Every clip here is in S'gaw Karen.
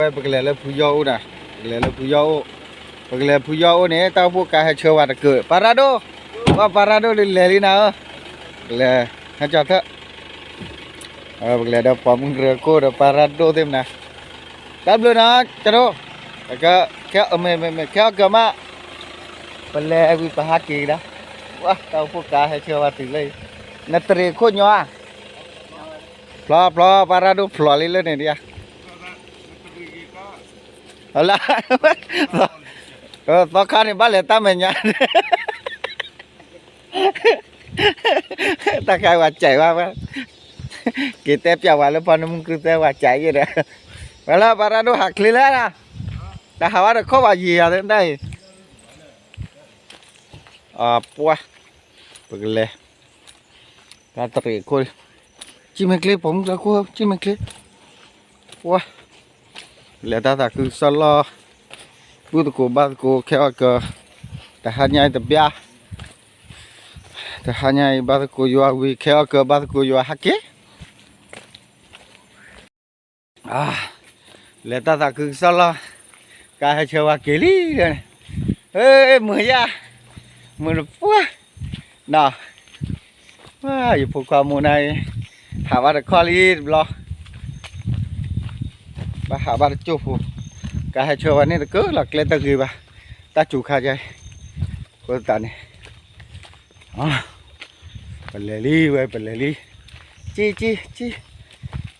ဝဲပကလဲၤလၢဖုယီၢ်အိၣ်နၤ, ပကလဲၤလၢဖုယီၢ်အိၣ်, ပကလဲၤဖုယီၢ်အိၣ်န့ၣ် တၢ်အိၣ်ဖှိၣ်ကါဟဲဆှၢဝဲတကၢၢ်, ပၢ်ရၣ်ဒိၣ်, ပၢ်ရၣ်ဒိၣ်ဒုးလဲၤလံနၤဧၢ, ကလဲၤ, ဟဲကၠီထၢၣ်, ပကလဲၤဒီးပိာ်မုၣ်ကရၢခိၣ်ဒီးပၢ်ရၣ်ဒိၣ်သ့ၣ်မနၤ, တၢ်ဘျုးနၤ, ကၠီဒိၣ်, ခဲအီၣ်ကၢၤမး, ပလဲၤဝံၤပဟးက့ၤကဒါ, ဝါ တၢ်အိၣ်ဖှိၣ်ကါဟဲဆှၢဝဲတုၤလၢ, နတရံးခိၣ်ညီဧါ, ဖျီဖျီ ပၢ်ရၣ်ဒိၣ်ဖျီလံလၢန့ၣ်ဒံးဧါ လၢ, သီခါန့ၣ်ဘၣ်လဲၤတၢ်မဲာ်ညါ, တၢ်ခါဝဲစဲးဘၣ်, က့ၤတဲပျးဝဲလၢဖီနမုၢ်ကုသဲဝဲစဲးယဲဒီး, ဝဲလၢပၢ်ရၣ်ဒိၣ်ဟးချ့လၢ, တၢ်ဟးဝဲတခီဘၣ်ယံာ်ယၤသ့ၣ်တၢ်အံၤ, ပှၤ, ပကလဲၤ, တၢ်တရံးခိၣ်, ကံၢ်မဲာ်ချ့ ပိာ်မုၣ်ကရၢခိၣ် ကံၢ်မဲာ်ချ့, ပှၤ, လဲၤတၢ်သးခုကစီၣ်လီၤ, ဘူၣ်သကိးဘါသကိးခဲအီၣ်ကၢၤ, တဟါညါအံၤတဘျါ, တဟါညါအံၤဘါသကိးယွၤဝံၤ ခဲအီၣ်ကၢၤဘါသကိးယွၤဟဲက့ၤ လဲၤတၢ်သးခုကစီၣ်လီၤ, ကါဟဲဆၢဝဲက့ၤလံ, မုာ်ယါ, မုာ်တပှၢ်, နီၤ, ယဖိခွါမူနၤအံၤ, ဟးဘၣ်တခီလံတဘျီ, ဘၣ်ဟးဘၣ်တကၠိၢ်ဖိ, ကါဟဲဆၢဝဲန့ၣ်တကၢၢ်လီၤကျဲတဂ့ၤဘၣ်, တၢ်စူၤခါယါအံၤ, ဃိသတးန့ၣ် ပလဲၤလံဝဲ ပလဲၤလံ, ကံ ကံ ကံ,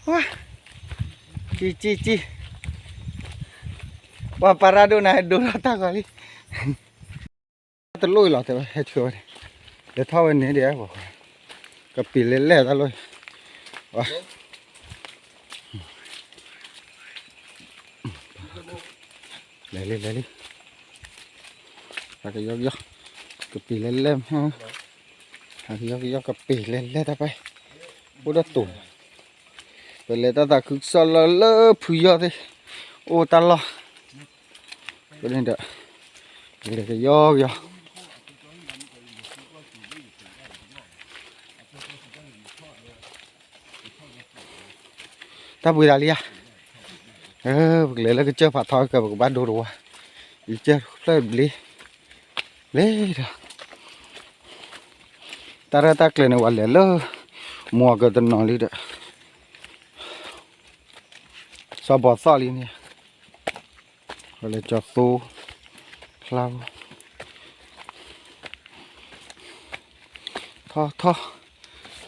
ဝါ, ကံ ကံ ကံ, ပှၤပၢ်ရၣ်ဒိၣ်နၤဟဲဒိလီၤတၢ်ဂီၤလံ, တလိၣ်အံၤလီၤတဲဝဲ ဟဲဆှၢဝဲန့ၣ်, လဲၤထီၣ်ဝဲန့ၣ်ဒီး, ကပံာ်လဲၣ်လဲၣ်တၢ်လီၢ်, ဝါ လဲၤလံ လဲၤလံ, ဟးကယီကယီ, ကပံာ်လဲၣ်လဲၣ်, ဟးကယီကယီ ကပံာ်လဲၣ်လဲၣ်တၢ်ပၢ်, အိၣ်ဒီးတိၤ, ပလဲၤတၢ်သးခုကစီၣ်လီၤလၢဖုယီၢ်သ့ၣ်, အိၣ်တၢ်လီၢ်, ပန့ၣ်ဒီး, လဲၤကယီကယီ တၢ်ပှ့ၤသးလံဧါ, ပကလဲၤလၢကစၢၢ်ဖးထီကၢၤ ပကဘၣ်ဒိတဝါ, ယကစၢၢ်ဖျၢၣ်ဘျ့, လဲၤဒီး, တၢ်ရဲၣ်တၢ်ကျဲၤန့ၣ် ပှၤလဲၤလၢ, မွၤကတနီၤလံဒီး, စီၤဘီၤသီၣ်လံန့ၣ်, ပလဲၤကၠီသိ, ချါ, ထီၣ်ထီၣ်,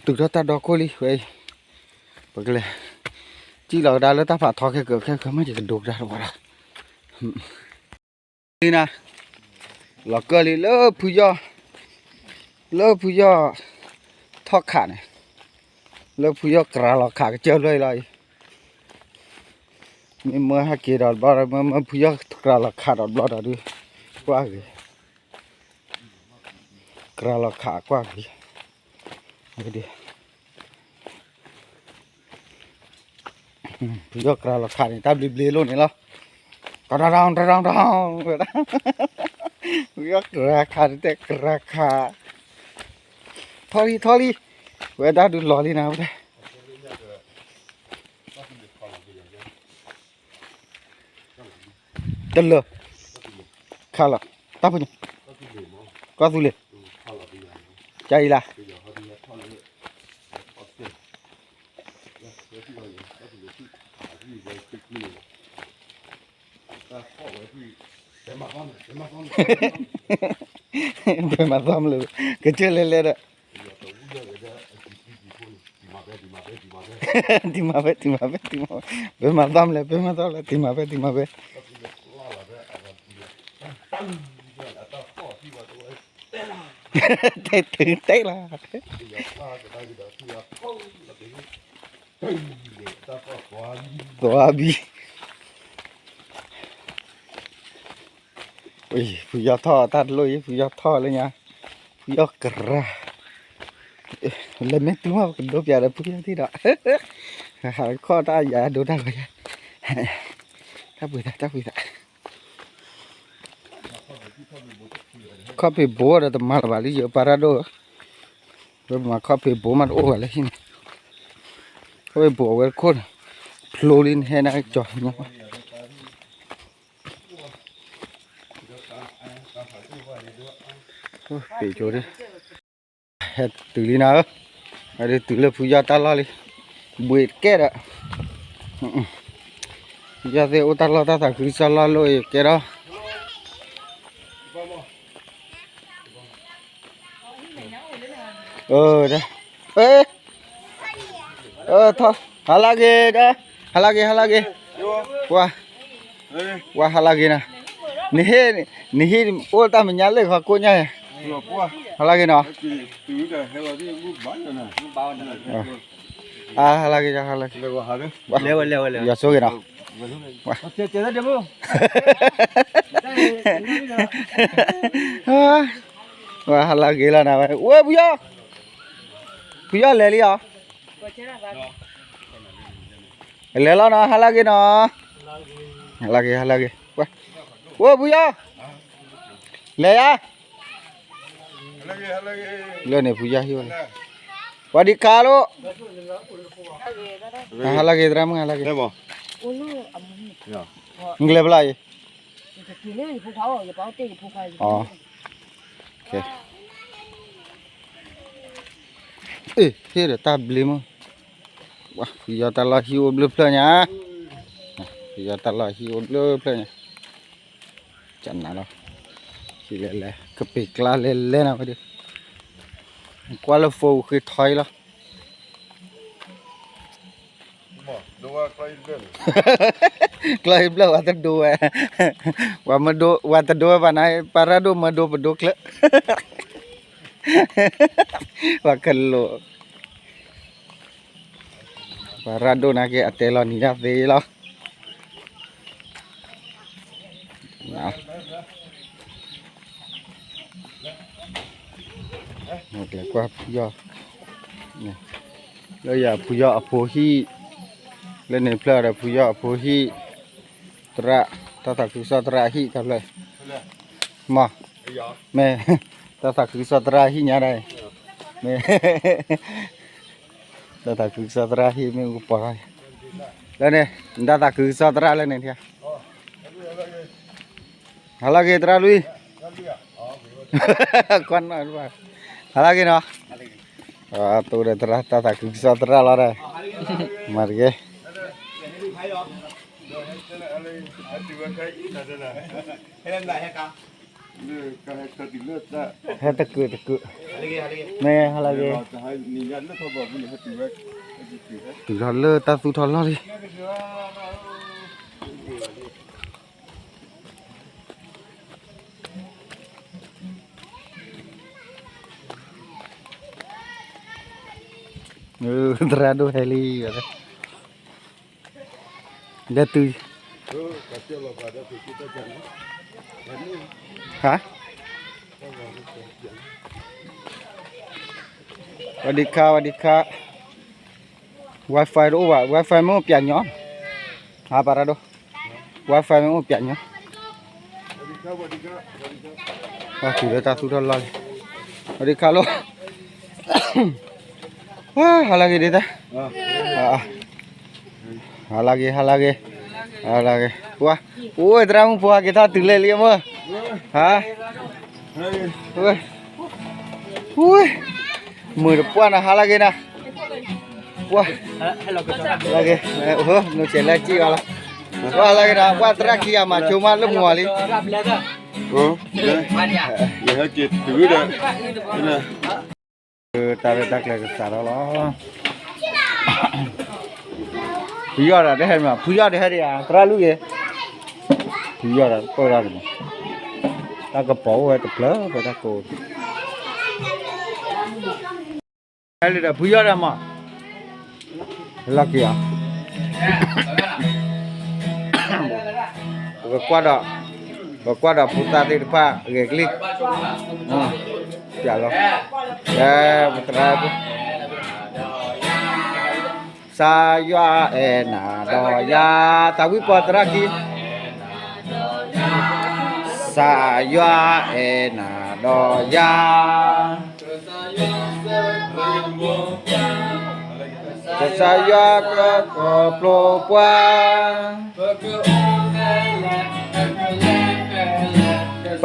တုၤထီၣ်တၢ်ဒီခိၣ်လံဝဲအံၤ, ပကလဲၤ, စံၣ်လီၤကဒါလၢတၢ်ဖးထီခဲကၢၤခဲကၢၤမ့ၢ်ယကဒိကဒါတဝါဒီး, လီၤကၢၢ်လံလၢဖုယီၢ်, လၢဖုယီၢ်, ထီၣ်ခးန့ၣ်, လၢဖုယီၢ်ကြၤလီၤခးကစၢၢ်ဖျၢၣ်အံၤလီၤအံၤ, မ့ၢ်မၢဟဲက့ၤဒီးတဘျီဒီး မ့ၢ်မၢဖုယီၢ်ကြၤလီၤခးဒီးတဘျီဒီးဒုး, ကွၢ်ဂ့ၤ, ကြၤလီၤခးကွၢ်ဂ့ၤ, ဖုယီၢ်ကြၤလီၤခးန့ၣ် တၢ်ဘျ့ဘျ့လိၣ်န့ၣ်လီၤ, တရီၣ်တရီၣ်တရီၣ်, ဖုယီၢ်ကြၤခးန့ၣ်တဲကြၤခး, ထီၣ်လံထီၣ်လံ, ဝဲဒၣ်ဒုးလီၤလံနၤဝဲဒၣ် တလၢာ်, ခးလီၤ, တၢ်ဖိညါ, ကီၢ်သူလ့ၤ, ကၢ်အံၤလၢ်, ပမၤသီမလဲၣ်, ကစၢၢ်လဲၣ်လဲၣ်ဒီး တံၤမၤဖဲ တံၤမၤဖဲ တံၤမၤဖဲ, ပမၤသီမလဲၣ် ပမၤသီလဲၣ် တံၤမၤဖဲ တံၤမၤဖဲ, တဲတုၤတဲလီၤ, သွါဘံ, ဖုယီၢ်ထီၣ်တၢ်တလိၣ်အံၤ ဖုယီၢ်ထီၣ်လၢညါ, ဖုယီၢ်ကြၤ, လဲၤမ့ၢ်တုၤမး ပကဒိပျးဒီးဖုယီၢ်သ့ၣ်ဒီး, ဟးခီၣ်တၢ်ယၤဒိတၢ်ဂီၤယၤ, တၢ်ပှ့ၤသး တၢ်ပှ့ၤသး, ခီၣ်ဖံးဘိဒီးတမၤလၢၤဘၣ်လံ ယပၢ်ရၣ်ဒိၣ်, ပမၤခီၣ်ဖံးဘိမးတအိၣ်ဘၣ်လၢဟံၣ်န့ၣ်, ခီၣ်ဖံးဘိအဝဲတခိၣ်န့ၣ်, ဖျိလံနဟဲနကၠီၤညါ, ပ့ၤကၠိဒၣ်, ဟဲတုၤလံနၤဧၢ, ဟဲဒုးတုၤလၢဖုယီၢ်တၢ်လီၢ်လံ, ဘှံးတကဲဒီး, ဖုယီၢ်သ့ၣ်အိၣ်တၢ်လီၢ်တၢ်သးခုကစီၣ်လီၢ်လီၢ်အံၤကဲဒီး, အ အ ထီၣ် ဟါလၢဂ့ၤ, ဟါလၢဂ့ၤ ဟါလၢဂ့ၤ, ပှၤ ပှၤဟါလၢဂ့ၤနၤ, နဟ့ၣ် နဟ့ၣ်အိၣ်တၢ်မဲာ်ညါလၢခီကိးညါ, ဟါလၢဂ့ၤနီၤ, အ ဟါလၢဂ့ၤ ဟါလၢဂ့ၤ, ယဆိၣ်ဂ့ၤနီၤ, ပှၤဟါလၢဂ့ၤလီၤနၤဝဲ, ဝဲဖုယီၢ် ဖုယီၢ်လဲၤလံဧါ, လဲၤလီၤနီၤ, ဟါလၢဂ့ၤနီၤ, ဟါလၢဂ့ၤ ဟါလၢဂ့ၤ, ဝဲဖုယီၢ် လဲၤယါ, လၢန့ၣ်ဖုယီၢ်ဟံၣ်ဝဲလဲၣ်, ဝၤဒံခါလိၣ်, ဟါလၢဂ့ၤ သရၣ်မုၣ် ဟါလၢဂ့ၤ, နကလဲၤဖဲလဲၣ်အံၤ, အ့ ဟ့ၣ်ဒီးတၢ်ဘျ့မုၢ်, ဝဲဖုယီၢ်တၢ်လီၢ်ဟံၣ်အိၣ်ဘျုးဖျၢၣ်ညါ, ဖုယီၢ်တၢ်လီၢ်ဟံၣ်အိၣ်ဘျုးဖျၢၣ်ညါ, ကနၤလီၤ, ဟံၣ်လဲၤလဲၤ ကပ့ၤကျါလဲၤလဲၤနၤဝဲဒီး, ကွၢ်လၢဖိဃ့ထီအံၤလီၤ ကျီဟံၣ်ဘျၢၣ်ဝဲတဒိဝဲ, ဝဲမ့ၢ်ဒိ ဝဲတဒိဝဲဘၣ်နၤ, ပှၤရၢ်ဒိၣ်မ့ၢ်ဒိပဒိချၢ, ပှၤကလိာ်, ပှၤရၢ်ဒိၣ်နာ်က့ အတဲလီၤနံၤဒၣ်သ့လီၤ. ကွၢ်ဖုယီၢ်, လၢယၤဖုယီၢ်အဖိဟံၣ်, လၢန့ၣ်ဖျၢၣ်ဒီးဖုယီၢ်အဖိဟံၣ်, သရၣ်, တၢ်သးခုကစီၣ်သရၣ်အဟံၣ်တဖျၢၣ်, မ့ၢ်, မ့ၢ်, တၢ်သးခုကစီၣ်သရၣ်အဟံၣ်ညါဒၣ်, မ့ၢ် တၢ်သးခုကစီၣ်သရၣ်ဟံၣ်မ့ၢ်ကပီၤထီၣ်, လၢန့ၣ်, တၢ်သးခုကစီၣ်သရၣ်လၢန့ၣ်, ဟါလၢဂ့ၤသရၣ်လွံၢ်, ကွၢ်နီၣ်, ဟါလၢဂ့ၤနီၤ, တိၢ်ဒီးသရၣ် တၢ်သးခုကစီၣ်သရၣ်လီၤဒီး, မၤတက့ၢ် ဟဲတကုာ်တကုာ်, မ့ၢ်ဟါလၢဂ့ၤ, တုၤထီၣ်လၢတၢ်သူၣ်ထီၣ်လီၢ်လံ. သရၣ်ဒိၣ်ဟဲလံ, ဒီးတုၤ, ဟါ, ဝၤဒံခါ ဝၤဒံခါ, Wi-Fi တအိၣ်ဘၣ်, Wi-Fi မ့ၢ်အိၣ်ပျးညီ, ဟါ ပှၤရၢ်ဒိၣ်, Wi-Fi မ့ၢ်အိၣ်ပျးညီ, တုၤလၢတၢ်သူၣ်ထီၣ်လီၢ်လံ, ဝၤဒံခါလိၣ်, ဟါလၢဂ့ၤဒ်တၢ်, ဟါလၢဂ့ၤ ဟါလၢဂ့ၤ, ဟါလၢဂ့ၤ, ပှၤ, အိၣ်သရၣ်မုၣ်ဖိဟဲက့ၤထီၣ်တုၤလဲၣ်လံအမ့ၢ်, ဟါ, မုာ်တပှၢ်နၤ ဟါလၢဂ့ၤနၤ, ပှၤ, လၢဂ့ၤ, နိဆဲးလၢကံၢ်အီၤလီၤ, ပှၤလၢဂ့ၤနၤ ပှၤသရၣ်ခံဂၤမၤဆိမးလၢမုၢ်အီၤလံ, ယဟဲက့ၤတုၤဒီး, တၢ်ရဲၣ်တၢ်ကျဲၤကစးထီၣ်လီၤ. ဖုယီၢ်ဒီးတဟဲမး, ဖုယီၢ်တဟဲဒံးဧါ, သရၣ်လွံၢ်ဂ့ၤ, ဖုယီၢ်ဒီးပၢၢ်ဒၣ်န့ၣ်မး, တၢ်ကပီၤအိၣ်ဝဲတဖျၢၣ်ဖဲတၢ်ကိး, ဟဲလံဒီးဖုယီၢ်ဒီးမး, လီၢ်ခံဧါ, ပကကွၢ်ဒီး, ပကွၢ်ဒီးဖိသၣ်သ့ၣ်တဖၣ်ဂဲၤကလံၣ်, ပျးလီၤ, ကဲ, ပသရၣ် စၢ်ယွၤအဲၣ်နၤဒီးယၤ, သးဝံၣ်ပှၤသရၣ်ခံ, စၢ်ယွၤအဲၣ်နၤဒီးယၤ, ကစၢ်ယွၤကခီဖျိပှၤ, ပ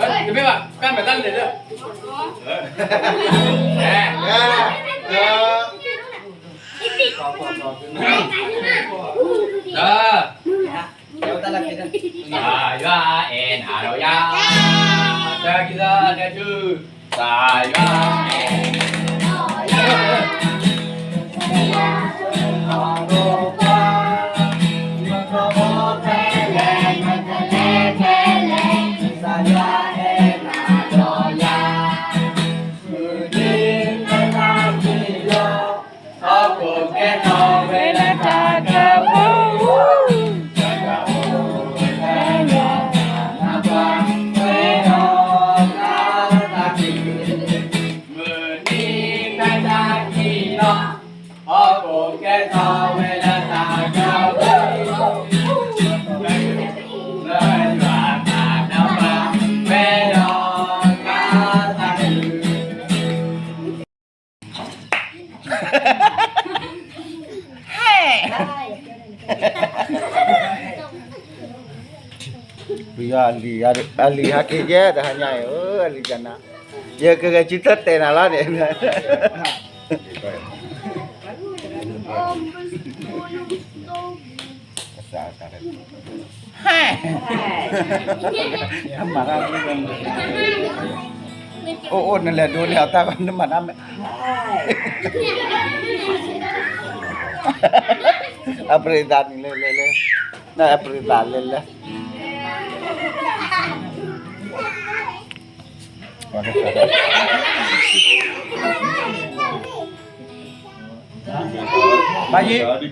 တမ့ၢ်ဘၣ်, ကါမဲာ်တၢ်လဲၤလၢ, တၢ်, တၢ်ယွၤအဲၣ်နၤဒီးယၤ, တၢ်ခံသၢတၢ်ထု, တၢ်ယွၤအဲၣ်နၤဒီးယၤ ပယီၤအလံၤ, အလံၤဟဲက့ၤယဲတဟါညါအံၤ, အလံၤကနၣ်, ယကဂဲၤစုထၢၣ်တဲနၤလီၤန့ၣ်, ဟဲ, အိၣ်အိၣ်နလဲၤဒိးန့ၢ်အတၢ်ဘၣ်နမၤတၢ်မဲာ်, အပရံသးန့ၣ်လဲၤလဲၤလဲၤ, နအပရံသးလဲၤလဲၤ ဘၣ်ယ့ၣ်, ဘၣ်ယ့ၣ်, အီ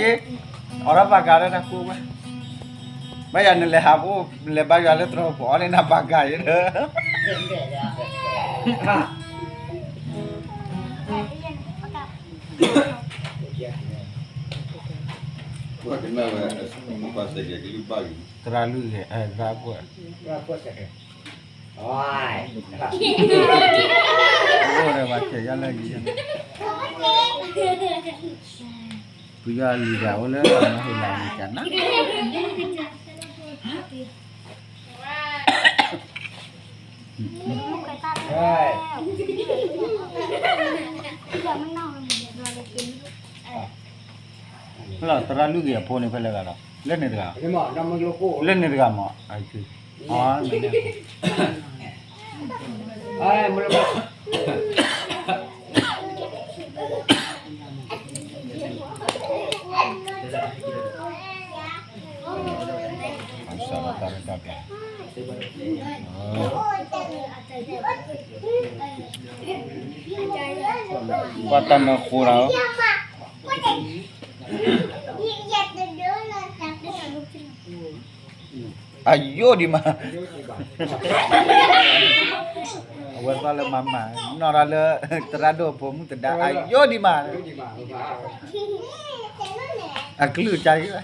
ၣ်ဒၣ်ပာ်ကၤလၢတၢ်ဃိဝဲ, ဘၣ်ယၤနလဲၤဟးဖိ, လဲၤဘါယွၤလၢတြီၤဖိအီၤန့ၣ် နပာ်ကၤယ့ၣ်ဒီး သရၣ်လုၢ်ဂဲၤ, သရၣ်ဖိ, အိၣ်ဒီးဘၣ်ဆဲးယါလၢယံၤ, ပယီၤလံၤဒၣ်အိၣ်လၢနဟ့ၣ်လီၤမ့ၢ်ကနၣ် လီၤ သရၣ်လုၢ်ဂ့ၤအဖိန့ၣ်ဖဲလဲၣ်ဂၤလီၤ, လၢန့ၣ်တဂၤ, လၢန့ၣ်တဂၤမး, ကွၢ်တၢ်နၢဃိလီၤ, အယိၣ်ဒံးမး, အဝဲသီၣ်လၢမၤမၤ, နီၢ်ရၤလၢ သရၣ်ဒိၣ်အဖိမုၣ်သဒါ အယိၣ်ဒံးမး, အကလုၢ်ကါယံၤ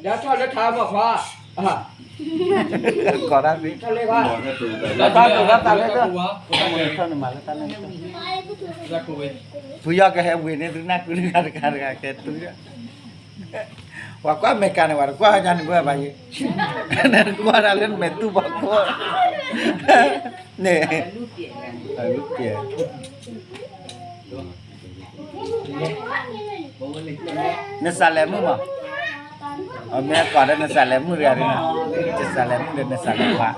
ယထီၣ်လၢထါမီၢ်ခွါ, ကိးတၢ်သ့, တၢ်တိၤတၢ်သးလၢ, ထီၣ်န့ၣ်မၤလၢတၢ်လၢ, ဖုယီၢ်ကဟဲဝ့ၤန့ၣ် သုနၢ်ကုတဂၤတဂၤတဂၤကဲသု, ပှၤကွၢ်မဲာ်ကၤန့ၣ် ပှၤတကွၢ်ညါန့ၣ်ဘၣ်ဘၣ်ယံၤ, နကွၢ်တၢ်လၢနမဲာ်သူၣ်ဘီခိၣ်, န့ၣ်, အလူပျဲၢ် နစးလဲၤမုၣ်မး, အမ့ၢ်ကိးဒီးနစးလဲၤမုၣ်တဂၤန့ၣ်, နစးလဲၤမုၣ်ဒီးနစးလဲၤပှၤ,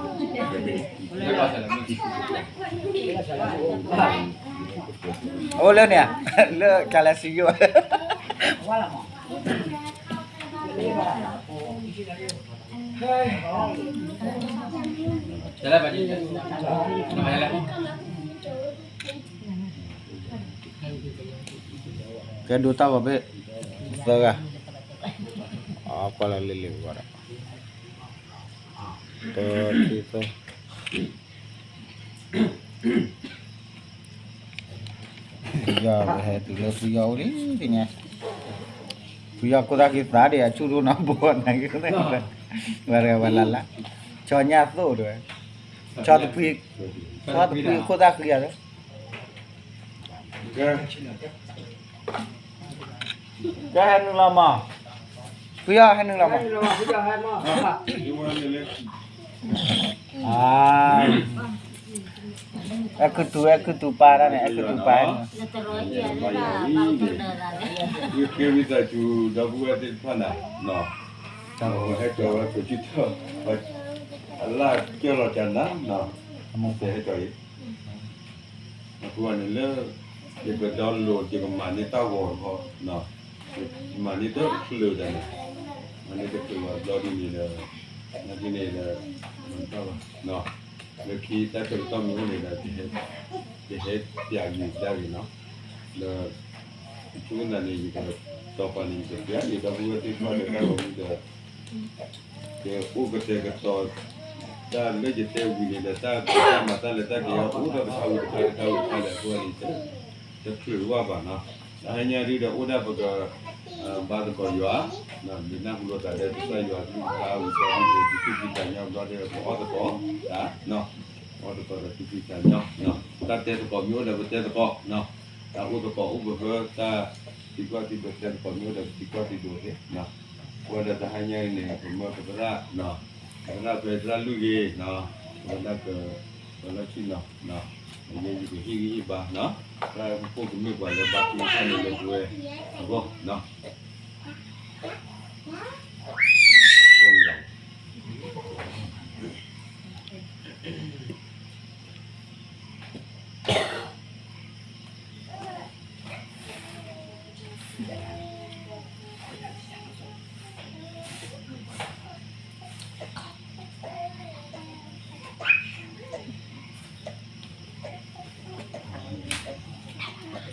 အိၣ်လၢန့ၣ်, လၢကလၤစံယိၣ် ကဲဒိတၢ်ဂီၤဘ့ၣ်, သၢဂၤ, အကွၢ်လီၤလ့လ့ပဂီၢ်ဒီး, တၢ်ခံသၢ, ဖုယီၢ်ကဟဲတုၤလၢဖုယီၢ်အိၣ်လံတညါ, ဖုယီၢ်ခိၣ်သၣ်ဃံသးဒံးအဆူၣ်ဒိၣ်နီၢ်ဘိနၤ, ဝဲတဂၤဝဲလၢ်လၢ်, ဆီညၣ်သိၣ်တဝဲ, ဆီတဖှံ, ဆီတဖှံခိၣ်သၣ်ဃံဧါဒီး ကဟဲနုာ်လီၤမး, ဖုယီၤဟဲနုာ်လီၤမး, အဲခုၣ်တူာ် အဲခုၣ်တူာ်ပာ်ဒၣ်န့ၣ် အဲခုၣ်တူာ်ပာ်န့ၣ်, ကဲဝံသးစူၤဒီပုၢ်ဝဲၢ်သ့ၣ်တဖၣ်န့ၣ်, ဟဲကၠီဝဲခိၣ်ဆံထီၣ်, အလၢကၠီလီၤကနၤ, ဟဲကၠီအံၤ အဃိန့ၣ်လၢ ယကဒီလိာ် ယကမၤန့ၢ်တၢ်ဂီၤတခီ, ယမၤန့ၢ်တချုးဒီးန့ၣ်, မၤန့ၢ်တချုးဘၣ်ဘျီဒ်န့ၣ်ဒီး, နာ်က့န့ၣ်ဒီး, လၢခံတၢ်ဆၢကတီၢ်မ့ၢ်အိၣ်န့ၣ်ဒီး, ယဟဲပျးယံၤဒၣ်ဂ့ၤနီၤ, ဒီး ယဆိကမိၣ်န့ၣ် ယကတီၤပာ်န့ၣ် ယကပျးယံၤဒီပုၢ်ဝဲၢ်သ့ၣ်တဖၣ်လၢတၢ်ဂီၤမူဒီး ယအိၣ်ကတဲာ်ကတီၤ တၢ်လၢယတဲဝံၤန့ၣ်ဒီး တၢ်ဖံးတၢ်မၤတၢ်လဲၤတၢ်က့ၤအီၤ အိၣ်ဒီးတခါဝံၤတခါ တခါဝံၤတခါဒီး အဃိန့ၣ် တချုးဘၣ်ဘၣ်နီၤ. တဟါညါဒ်ဒီး အိၣ်ဒၣ်ပက ဘါသကိးယွၤ, မ့ၢ်နၢ်ဟူလိာ်သးဒီးကစၢ်ယွၤကလုၢ်ကထါဝံၤဒီး ပသူၣ်ဖှံသးညီဘျီဒီး ပအီၣ်သကိး, အီၣ်သကိးဒီးသူၣ်ဖှံသးညီ, တၢ်တဲသကိးမ့ၢ်အိၣ်ဒီး ပတဲသကိး, တၢ်အိၣ်သကိးအိၣ်ပဟၢ တၢ်သံကွၢ်သံဒိးတဲသကိးမ့ၢ်အိၣ်ဒီး ပသံကွၢ်သံဒိးသ့ ပဝဲဒီးတဟါညါအံၤန့ၣ် ပမၢပသရၣ်, ပသရၣ်ဖဲသရၣ်လွံၢ်ဂ့ၤ, ပဝဲဒၣ်က ပလီၢ်ဆံၣ်နီၤ, ယဲယကဟ့ၣ်ဂံၢ်ဟ့ၣ်ဘါ, သရၣ်ဖိကမ့ၢ်ပှၤလၢဘါထုကဖၣ်န့ၣ်လၢပဝဲအဂီၢ်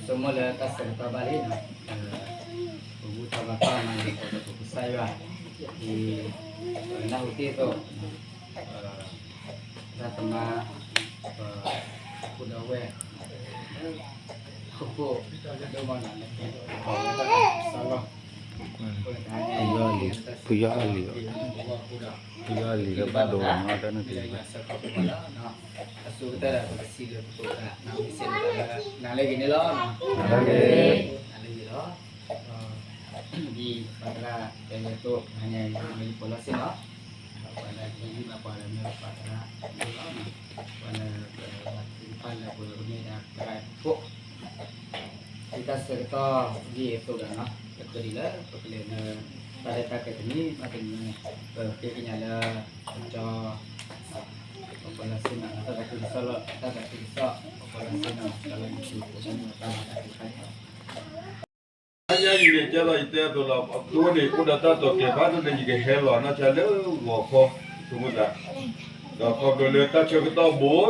ဆိကမိၣ်လၢတၢ်ဆၢကတီၢ်ဘၣ်လံ, ပဘူၣ်ထီၣ်ဘါထီၣ်မၤန့ၢ်ကီးဒီးပကစၢ်ယွၤ, ဒ်ပနၢ်ဟူတ့ၢ်အသိး, တၢ်သမါ, ပဖိဒဝဲၢ်, ခိၣ်ခိၣ်, ဒိၣ်မးနၤလၢကဲ, စီၤလီၤ, ဖုယီၢ်အလံၤ, ဖုယီၢ်အလံၤလၢဘၣ်ဒိနီၤ တၢ်န့ၣ်တဂ့ၤဘၣ်, အဆိကတၢၢ်ဒီးပကစံးလၢပကိးတၢ်, နမ့ၢ်စံးလၢနၤလၢဂ့ၤန့ၣ်လီၤ, နၤလၢဂ့ၤလီၤ, ဒ်ပှၤသရၣ်တဲဝဲအသိး တဟါညါအံၤ မ့ၢ်လၢပလီၢ်ဆ့ၣ်နီၤ, ပှၤလၢဟံးဂံၢ်ဘါပှၤဒီးမ့ၢ်ပှၤသရၣ်လီၤ, ပှၤလၢပသ့ၣ်တဖၣ်လၢပဝဲကမ့ၢ်ဒၣ်သရၣ်ဖိ ဒ်တၢ်ဆၢကတီၢ်ဒ်အံၤအသိးဒီးနီၤ, ပကြၢးဒ်လၢပကလဲၤလၢ တၢ်ရဲၣ်တၢ်ကျဲၤတနံၤဘၣ်တနံၤန့ၣ်, ပဃ့ကညးလၢ ပကၠီ ပပှၤလၢဆ့ၣ်နီၤ တၢ်သးခုကစီၣ်လီၤ, တၢ်သးခုကစီၣ် ပပှၤလၢဆ့ၣ်နီၤ တၢ်လၢယထူးဖိတၢ်မုၢ်တၢ်ဘၣ်တၢ်သ့ၣ်တဖၣ်န့ၣ်လီၤ. တဟါညါအံၤန့ၣ် ကဲသိးယတဲအသိးလီၤ, အဒိန့ၣ် အိၣ်ဒီးတၢ်တိာ်ကျဲၤဘၣ်ဒိန့ၣ် ယကဟဲလီၤနီၢ်ဆါလၢဂီၤခီ, ဆိကမိၣ်သး,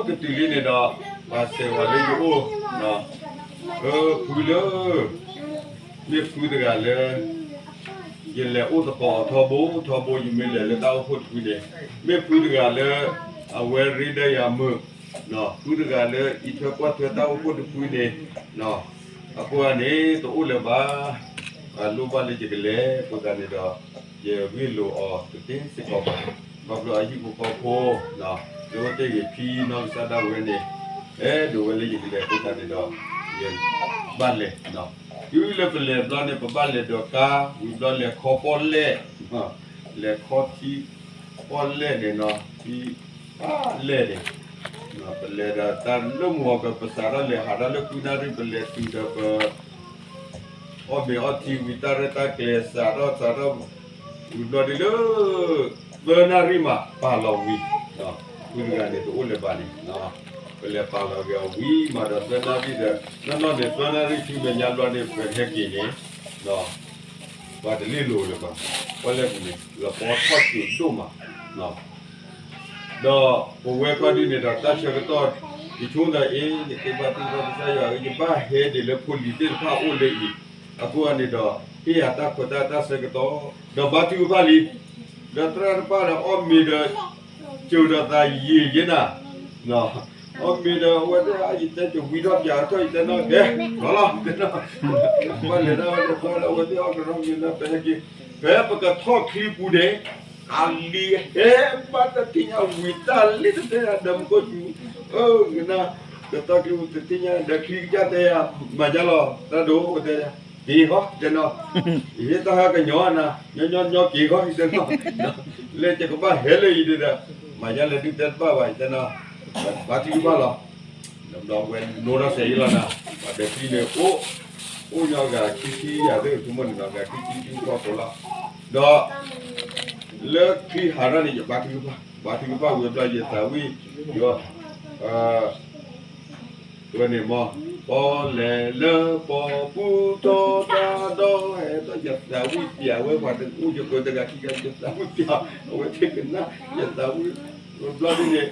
ဒီးခီဖျိလၢတၢ်ဆၢကတီၢ်ဘူးကတုၤလံန့ၣ်ဒီး ပှၤစဲးဝဲလၢယအိၣ်, ဖုလၢ မ့ၢ်ဖုတဂၤလၢ ယလဲၤအိၣ်သကိးအီၤထီဘိထီဘိ ယမ့ၢ်လဲၤလၢတၢ်အိၣ်ဖှိၣ်တဖုန့ၣ်, မ့ၢ်ဖုတဂၤလၢ အဝဲရ့ဒီးယၤမုာ်, ဖုတဂၤလၢအံးထွဲကွၢ်ထွဲတၢ်အိၣ်ဖှိၣ်တဖုန့ၣ်, အဃိန့ၣ် တအိၣ်လၢၤဘၣ်, လိၣ်ဘၣ်လၢယကလဲၤအဃိသတးန့ၣ်ဒီး ယဂ့ၢ်လိာ်အီၤတသ့စ့ၢ်ကီးဘၣ်, ခီဖျိအဟံၣ်ဖိဃီဖိ လၢအဝဲသ့ၣ်ဂ့ၤဖံနီၢ်ကစၢ်ဒၣ်ဝဲန့ၣ် အဲၣ်ဒိးဝဲလၢယကလဲၤအဃိသတးန့ၣ်ဒီး ယဘၣ်လဲၤ, တုၤလၢပလဲၤဘျီန့ၣ် ပဘၣ်လဲၤဒိးကါ, ဝံၤဘျီလဲၤခီပီၣ်လဲၣ်, လဲၤခီထံပီၣ်လဲၣ်န့ၣ်နီၤ, ထံပီၣ်လဲၣ်န့ၣ် ပလဲၤဒီးတၢ်လၢမုၢ်ဂီၤက ပစးထီၣ်လဲၤဟးထီၣ်လၢဃုနၣ်ရံၣ် ပလဲၤတုၤဒီးပ အီၣ်မ့ၤအီထံဝံၤ တၢ်ရဲၣ်တၢ်ကျဲၤစးထီၣ်စးထီၣ်, ဝံၤဘျီဒ်လၢ သၢနၣ်ရံၣ်မး ပာ်လီၤဝံၤ, ဖုတဂၤန့ၣ် တအိၣ်လၢၤဘၣ်န့ၣ်, ပလဲၤပာ်လီၤက့ၤအီၤဝံၤမးဒီး သၢနၣ်ရံၣ်ဒီး နီၢ်နီၢ်န့ၣ် သၢနၣ်ရံၣ်ဆူမဲာ်ညါဘျီန့ၣ် ပဟဲက့ၤန့ၣ် ပှၤတလ့ၢ်လိၤလၢၤဘၣ်, ပီၣ်လဲၣ်ပူၤန့ၣ် လပီထီၣ်စူၤဒိၣ်မး, ဒီးပဝဲခီဒ်န့ၣ်ဒီး တၢ်ဆၢကတီၢ် ယဆိကမိၣ်အံၤ ယကဘါထုကဖၣ်ကစၢ်ယွၤဧၢ, ယဘၣ်ဟဲဒ်လၢဖိလံၤသ့ၣ်တဖၣ်အိၣ်လၢအံၤ, အဃိန့ၣ်ဒီး ဟ့ၣ်ယၤတၢ်ခွဲးတၢ်ယာ်တၢ်ဆၢကတီၢ် ဒီးဘါထုကဖၣ်လံ, ဒီးသရၣ်တဖၣ်ဒီးအီၣ်မ့ၤဒီး စၢၤဒီးသးယံာ်ယဲနၤ အီၣ်မ့ၤဒီးအဝဲသ့ၣ် ယတဲကဝံထီၣ်ပၠးထီၣ် ယတဲနီၢ်ကဲ လီၤလီၤ, ဘၣ်လဲၤဒၣ်ဝဲတဘျီဒီး အဝဲသ့ၣ်အီၣ်ကရီမ့ၤလၢပဟဲက့ၤ, ဖဲပကထီၣ်ချံပူၤန့ၣ် အလံၤဟဲဘၣ်တထံၣ်ညါဝံၤ တၢ်လံတတဲဒီးမူခိၣ်စူၤ, ကနၣ် ကတီၢ်ချံပူၤတသ့ၣ်ညါ ဒီးချံကစၢ်တဲယၤ မၤယါလီၤ တၢ်ဒိၣ်တဲယၤ က့ၤဃီတဲနီၤ, ယဟ့ၣ်တၢ်ဟါကညီနၤ ညီညီညီက့ၤဃီတဲနီၤ, လၢယကဘၣ်ဟဲလၢအံၤဒီး မၤယါလဲၤဒုးတဲတဘၣ်ဘၣ် ယတဲနီၤ, ဘါထုကဖၣ်လီၤ. ဒီးဝဲနိထီၣ်စဲးအံၤလီၤနၤ, ပှၤဒီးချံန့ၣ် အိၣ်, အိၣ်ညီဂၤခံဆံယၤသ့ၣ် ဆိကမိၣ်န့ၣ်နီၤ ဂၤခံဆံခံဖီဖိလီၤ. ဒီး လၢချံဟးထီၣ်န့ၣ် ယဘါထုကဖၣ်, ဘါထုကဖၣ်ဝံၤဘျီယသးဝံၣ်, ယ ဝဲန့ၣ်မ့ၢ် ပီၣ်လဲၣ်လၢပီၣ်ပူၤထီၣ်တၢ်ဒီး ဟဲထီၣ်ယသးဝံၣ်ပျးဝဲပှၤတအိၣ်ယကၢတဂၤခံဂၤ ယသးဝံၣ်ပျး အဝဲသ့ၣ်ကနၣ် ယသးဝံၣ် ဘျီဒ်န့ၣ်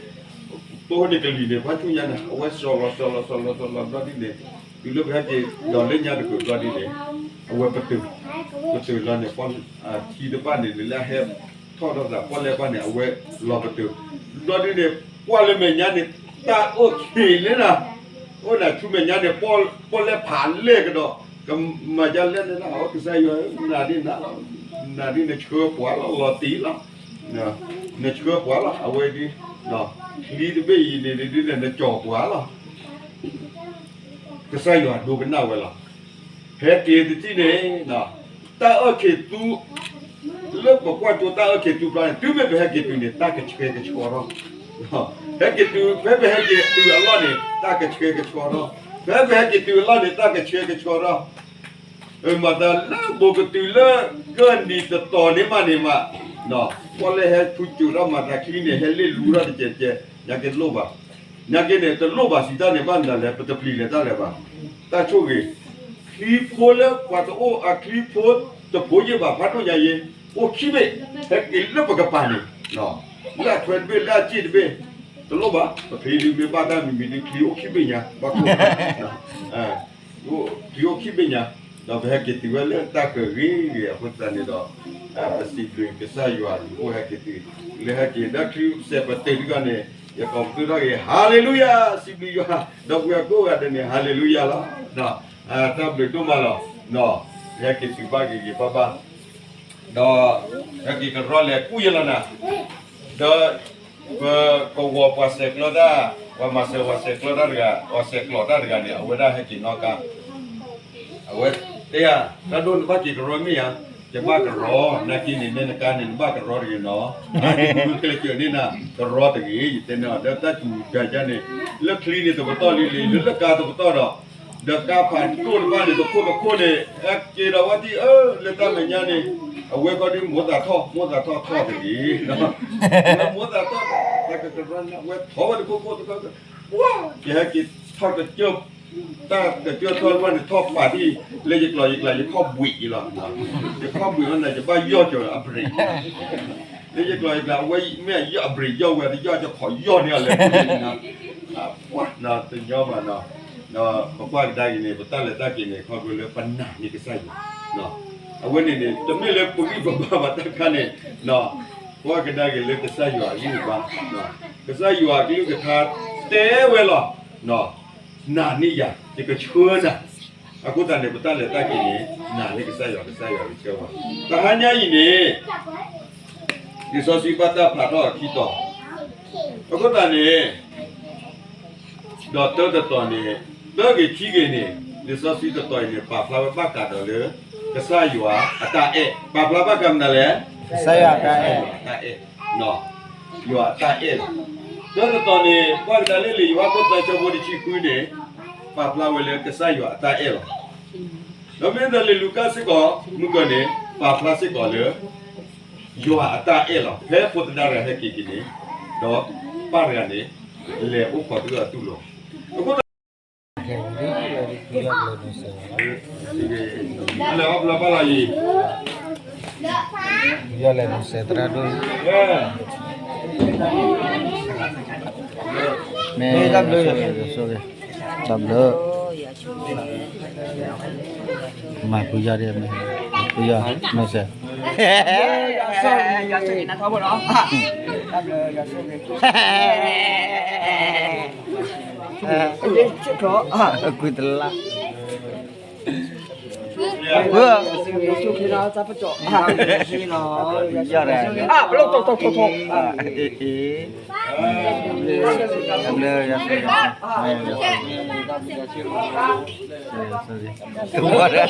ပအိၣ်န့ၣ်ကလံၤန့ၣ် ပှၤဆူညါန့ၣ် အဝဲစီၤလီၤစီၤလီၤစီၤလီၤစီၤလီၤဘျီဒ်န့ၣ် တုၤလၢပဟဲက့ၤဒီးလၢညါတကၢၢ်ဘျီဒ်န့ၣ် အဝဲပတုာ်, ပတုာ်လီၤန့ၣ် ပီၣ်ထံတဖၣ်န့ၣ် လၢအဟဲထီၣ်ထီၣ်သးပီၣ်လဲၣ်တဖၣ်န့ၣ် အဝဲလီၤပတုာ်, ဘျီဒ်န့ၣ် ကွၢ်လၢမဲာ်ညါန့ၣ် တၢ်အိၣ်ခံးလၢနၤ, အိၣ်နၤဆူမဲာ်ညါန့ၣ် ပီၣ်လဲၣ်ဖးလဲၣ်ကဒီး, ကမၤဒ်လဲၣ်န့ၣ်လီၤ ကစၢ်ယွၤဧၢ နၤဒ်နၤလီၤ, နၤဒ်နဆှၢပှၤလီၤ လီၤတံၢ်လီၤ, နဆှၢပှၤလီၤ အဝဲဒ်, ချံတဘ့ၣ်အံၤန့ၣ်ဒ်န့ၣ် နကၠီၤပှၤလီၤ ကစၢ်ယွၤဒိကနၣ်ဝဲလီၤ. ဟဲက့ၤတထံၣ်န့ၣ်, တၢ်အၢၣ်ခံးသူ, လၢပကွၢ်ကၠိတၢ်အၢၣ်ခံးသူဖျါန့ၣ် တုၤမ့ၢ်ပဟဲက့ၤတုၤန့ၣ် တၢ်ကဆှဲကဆှီထီၣ်, ဟဲက့ၤတုၤ ဖဲပဟဲက့ၤတုၤအလီၢ်န့ၣ် တၢ်ကဆှဲကဆှီထီၣ်, ဖဲပဟဲက့ၤတုၤအလီၢ်န့ၣ် တၢ်ကဆှဲကဆှီထီၣ် မၤသးလၢဘိးကတုၤလၢကၢၢ်နံၤတတီၤန့ၣ်မးန့ၣ်မး, ပီၣ်လဲၣ်ဟဲဖုကၠိးထီၣ်မၤသးချံန့ၣ် ဟဲလ့ၣ်လူထီၣ်တကဲးကဲး, ညါက့ၤတလိၣ်ဘၣ်, ညါက့ၤန့ၣ် တလိၣ်ဘၣ်စံးတၢ်န့ၣ် ဘၣ်မနုၤလဲၣ် ပတပျံၤလဲၤတၢ်လၢၤဘၣ်, တၢ်ဆိၣ်ဂ့ၤ, ချံဖိလၢပှၤတအိၣ်အချံဖိတဖိယ့ၢ်ဘၣ်ဖးဒိၣ်ညါယ့ၢ်, အိၣ်ခံဘ့ၣ်, ဟဲက့ၤလၢပကပၤန့ၣ်, လၢအထွဲတဘ့ၣ်လၢအစ့ၣ်တဘ့ၣ်, တလိၣ်ဘၣ်, ပချံဒုးမ့ၢ်ဘၣ်တၢ်မံၤမံၤဒုးချံအိၣ်ခံဘ့ၣ်ညါ, ဘၣ်ခိၣ် ချံအိၣ်ခံဘ့ၣ်ညါ, ဒီးပဟဲက့ၤတုၤဝဲလၢတၢ်ကဂ့ၤဂ့ၤအဃိသတးန့ၣ်ဒီး, ပစံးဘျုးကစၢ်ယွၤလၢအိၣ်ဟဲက့ၤတုၤ, လၢဟဲက့ၤဒီးချံစဲးပတုာ်တဂၤန့ၣ်, ယကိးပသူထီၣ်က့ၤ ဟၤလ့လူယၤ, စံးဘျုးယွၤ, ဒီပုၢ်ဝဲၢ်ကိးဂၤဒဲးန့ၣ် ဟၤလ့လူယၤလီၤ, တၢ်ဘျုးဒိၣ်မးလီၤ, ဟဲက့ၤတုၤဘၣ်ဂ့ၤဂ့ၤဘၣ်ဘၣ် ဒီး ဟဲက့ၤကရီလဲၤကူၣ်ယဲလီၤနၤ, ဒီး ပကဝီၤပှၤဆဲးကျၢတၢ်, ပှၤမၤစၢၤပှၤဆဲးကျၢတၢ်တဂၤ, ပှၤဆဲးကျိးတၢ်တဂၤန့ၣ် အဝဲဒၣ်ဟဲက့ၤနီၣ်ကါ, အဝဲတဲယၤ, တၢ်ဒိၣ်နဘၣ်က့ၤကရီမ့ၢ်ဧါ, ယဘၣ်ကရီ, နာ်က့န့ၣ် နဲနကါန့ၣ် နဘၣ်ကရီတဂ့ၤနီၤ, အါဒုးကျဲးစၢးန့ၢ်နၤ ကရီတဂ့ၤ, ယတဲန့ၣ်အီၤ ဒီးတၢ်စူၤယၤယါန့ၣ်, လၢချံန့ၣ်တပတီၢ်လံလံ လၢလၢကါတပတီၢ်ဒီး ဒီးကါဖးဒိၣ်တဖၣ်န့ၣ် တခိၣ်တခိၣ်န့ၣ် ဟဲက့ၤဒီးဝဲဒ်အၢ လၢတၢ်မဲာ်ညါန့ၣ်, အဝဲခီဒ်မိၣ်သးထီၣ် မိၣ်သးထီၣ်ထီၣ်တဂ့ၤ, ဝဲမိၣ်သးထီၣ်, တၢ်ကကရၢန့ၣ် ဝဲထီၣ်ဝဲတခိၣ်ခိၣ်တခိၣ်, ယဟဲက့ၤထီၣ်ကစၢၢ်, တၢ်ကစၢၢ်ထီၣ်ဝဲန့ၣ် ထီၣ်ပာ်ဒ် လၢယကျိၤယကျဲ ယခီၣ်ဘှံးအံၤလီၤ, ယခီၣ်ဘှံးဝဲန့ၣ် ယဘၣ်ယီၢ်ကၢၤအဘြ့း လၢယကျိၤယကျဲ အဝဲမ့ၢ်အယီၢ်အဘြ့းယီၢ်ဝဲ တယီၢ်ကခိးယီၢ်န့ၢ်အီၤလဲၣ်, ပှၤနီၤတညီဘၣ်နီၤ, ဒီးပကွၢ်ကဒါက့ၤန့ၣ် ပတၢ်လဲၤတၢ်က့ၤန့ၣ် ခီဖျိလၢပနာ်န့ၢ်ကစၢ်ယွၤ, အဝဲန့ၣ်န့ၣ် တမ့ၢ်လၢပဂံၢ်ပဘါဘၣ်တၢ်ခါန့ၣ်, ကွၢ်ကဒါက့ၤလၢကစၢ်ယွၤအဂံၢ်အဘါ, ကစၢ်ယွၤအကလုၢ်ကထါတဲဝဲလီၤ, နာ်န့ၢ်ယၤ ယကဆှၢနၤ, အဃိသတးန့ၣ် ပတၢ်လဲၤတၢ်က့ၤန့ၣ် နာ်န့ၢ်ကစၢ်ယွၤ ကစၢ်ယွၤကဆှၢဝဲ, တဟါညါအံၤန့ၣ် လံာ်စီဆှံဘၣ်တၢ်ဖျါထီၣ်အခံတီၤ, အဃိသတးန့ၣ် ဒီးတၢတတီၤန့ၣ် တၢဂ့ၤခံဂ့ၤန့ၣ် လံာ်စီဆှံတတီၤအံၤန့ၣ် ပာ်ဖျါဝဲဘၣ်ဃးဒီးလၢ ကစၢ်ယွၤအတၢ်အဲၣ်, ပာ်ဖျါဘၣ်ဃးမနုၤလဲၣ်, ကစၢ်ယွၤအတၢ်အဲၣ်, ယွၤအတၢ်အဲၣ်လီၤ. တၢတတီၤန့ၣ် ကွၢ်ကဒါလၢလံာ်ယိၤဟၣ်ခိၣ်သၢဆၢဖိတဆံဃုန့ၣ် ပာ်ဖျါဝဲလၢကစၢ်ယွၤအတၢ်အဲၣ်လီၤ. ဒီးမ့ၢ်လၢလံာ်လူၤကၣ်စ့ၢ်ကီး မုၢ်ကၢၢ်န့ၣ် ပာ်ဖျါစ့ၢ်ကီးလၢ ယွၤအတၢ်အဲၣ်လီၤ. ဖဲဖိသဒါတဂၤဟဲက့ၤက့ၤန့ၣ် ဒီးပၢ်တဂၤန့ၣ် လဲၤအိၣ်ခိးသဂၢၢ်အတူၢ်လိာ်, အဃိသတး လဲၤအီၣ်ဘျၢဘၣ်လီၤအံၤ, ယလဲၤမုၢ်စဲးသရၣ်ဒိၣ်, မ့ၢ်တၢ်ဘျုး, တၢ်ဘျုး, မၤဖုယီၢ်ဒ်မ့ၢ်, ဖုယီၢ်, မ့ၢ်စဲး, အကွံတလါ ပၢ်, ယၤ, အ့ၣ်, အ့ၣ်,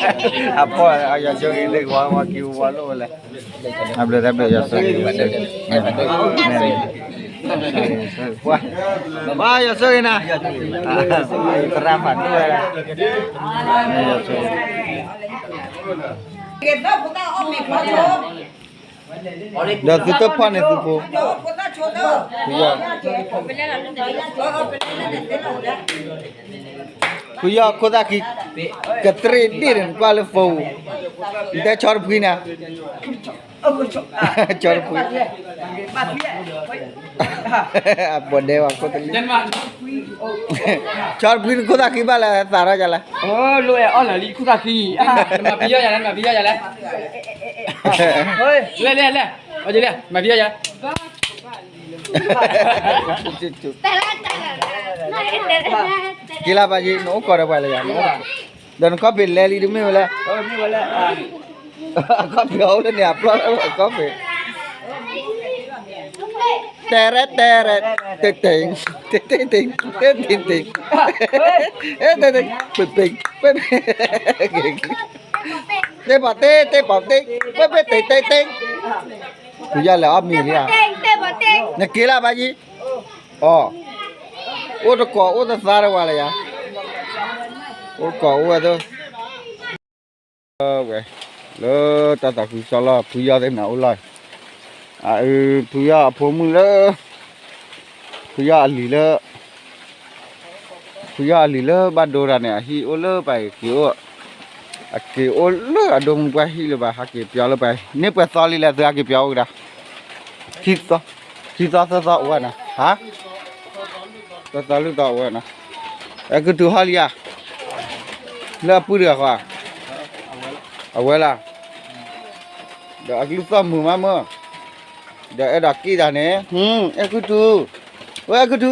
အဖီၣ်အယၤဆိၣ်ဂ့ၤ ဝါဝါက့ၤဝါလိၣ်ဝဲလဲၣ်. အဘျုးတၢ်ဘျုး ယၤဆိၣ်ဂ့ၤ, ပှၤ, ပှၤယၤဆိၣ်ဂ့ၤနၤ, သရၣ်ဖးဒိၣ်ဝဲ, ယၤဆိၣ်ဂ့ၤ, ဒီးသုတဖၣ်န့ၣ်သုဖိ, ဖုယီၢ်, ဖုယီၢ်ခိၣ်သၣ်ခံ, ကတရံးဒ့ၣ်န့ၣ် နကွၢ်လၢ phone, နတဲဆီတဖှံနၤ ဆီတဖှံ, အပှၤဒဲးဝဲခိၣ်တလံ, ဆီတဖှံနခိၣ်သၣ်ခံဘၣ်လဲၣ် သးထီၣ်ယၤလဲၣ်, လိၣ်အဲၣ်အီၣ်လၢာ်လံခိၣ်သၣ်ခံ, နမၤဖံယီၢ်ယၤလဲၣ် နမၤဖံယီၢ်ယၤလဲၣ်, လဲၣ်လဲၣ်လဲၣ်, မၤဖံယီၢ်ယၤ က့ၤလၢဘၣ်ယံၤ နအိၣ်ကီၢ်ဒီးပှၤလၢယၤ, ဒီးနခီၣ်ဖံးလဲၤလံတမ့ၢ်ဝဲလဲၣ်, ခီၣ်ဖံးအအိၣ်လၢန့ၣ် အပျီခီၣ်ဖံး, တဲရဲတဲရဲ, တ့တ့, တ့တ့တ့, တ့တ့တ့, တ့တ့, ပ့ပ့, ပ့ပ့, တ့ပီၤတ့, တ့ပီၤတ့, ပ့ပ့တ့တ့တ့, ဖုယီၢ်လဲၤအီၣ်မ့ၤလံဧါ, နက့ၤလၢဘၣ်ယံၤ, အီ, အိၣ်တကိးအိၣ်တသါတဝဲလၢယၤ, အိၣ်တကိးအိၣ်ဝဲသ့ၣ် ဝဲ, လၢတၢ်သးခုကစီၣ်လီၢ် ဖုယီၢ်သ့ၣ်နၤအိၣ်လီၢ်, အအု ဖုယီၢ်အဖိမုၣ်လၢ, ဖုယီၢ်အလံၤလၢ, ဖုယီၢ်အလံၤလၢဘၣ်ဒိတၢ်န့ၣ် အဟံၣ်အိၣ်လၢပှၤက့ၤအိၣ်, အက့ၤအိၣ်လၢအဒိမုၢ်ပှၢ်ဟံၣ်လၢၤဘၣ် ဟးက့ၤပၠီလၢပှၤ, န့ၢ်ပှဲၤသီလံလဲၣ် သုဟးက့ၤပၠီအိၣ်ကဒါ, ခံသီသၢသီအိၣ်ဝဲနီၤ, ဟါ သၢသီလွံၢ်သီအိၣ်ဝဲနီၤ, အဲကုၢ်တူဟီၣ်လံဧါ, လၢအပုၢ်တဂၤဃီ, အဝဲလၢ, ဒီးအကလုၢ်သီၣ်မုာ်မးမၢ်, ဒီးအဲၣ်ဒိးက့ၣ်တၢ်န့ၣ်, အဲကုၢ်တူ, ဝဲအဲကုၢ်တူ,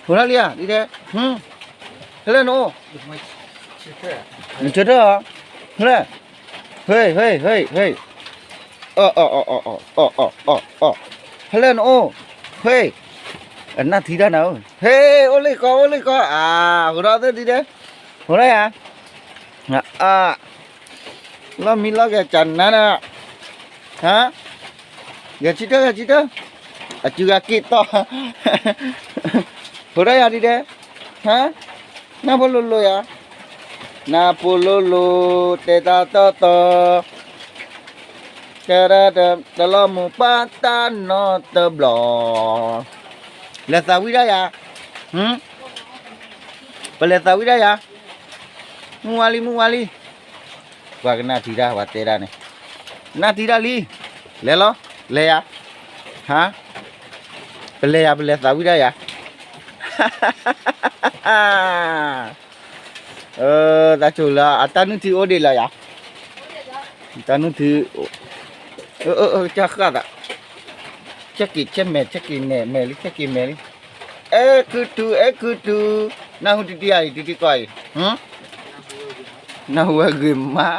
ဟိးထီၣ်လံဧါ, ဒ်တဲ, ဟဲလၢနအိၣ်, နဆၢထၢၣ်, ဟဲလၢ, ဟဲ, ဟဲ, ဟဲ, ဟဲ, အီ, အီ, အီ, ဟဲလၢနအိၣ်, ဟဲ, အနၢ်ထံတၢ်နၤဧၢ, ဟဲ, အိၣ်လံကီ, အိၣ်လံကီ, အါ, ဟိးထီၣ်သ့ၣ်ဒ်တဲ, ဟိးထီၣ်ယၤ, အါ လီၢ်မံလီၢ်ဂဲၤကနါနၤ, ဟါ, ဂဲၤဆံတၢ် ဂဲၤဆံတၢ်, အစုဂၤက့ၣ်တီၢ်, ဟိးထီၣ်ယၤဒ်တဲ, ဟါ, နၢ်ဖိလိၤလိၤယၤ, နၢ်ဖိလိၤလိၤ တဲတၢ်တီတီ, တရၢတၢ် တလီၤမုၢ်ပှၢ်တၢ်နီတဘျီ, လဲၤသးဝံၣ်ဒၣ်ယၤ, ပလဲၤသးဝံၣ်ဒၣ်ယၤ, မုၢ်ဝါလံ မုၢ်ဝါလံ, ပှၤကနၣ်ထံတၢ် ပှၤတဲဒၣ်န့ၣ်, နၢ်ထံတၢ်လံ, လဲၤလီၤ, လဲၤယၤ, ဟါ, ပလဲၤယၤ ပလဲၤသးဝံၣ်ဒၣ်ယၤ, တၢ်ဆိၣ်လၢ အတၢ်နုၢ်ထံအိၣ်ဒံးလီၤယၤ, တၢ်နုၢ်ထံ, ကၢ်ဃၣ်သး, ဆဲးက့ၤဆဲးမဲာ် ဆဲးက့ၤမဲာ် မဲာ်လံ ဆဲးက့ၤမဲာ်လံ, အဲၣ်ကုၢ်တူ အဲၣ်ကုၢ်တူ, နၢ်ဟူတံၢ်တံၢ်အံၤ တံၢ်တံၢ်ကီအံၤ, နၢ်ဟူဝဲဂ့ၤမး,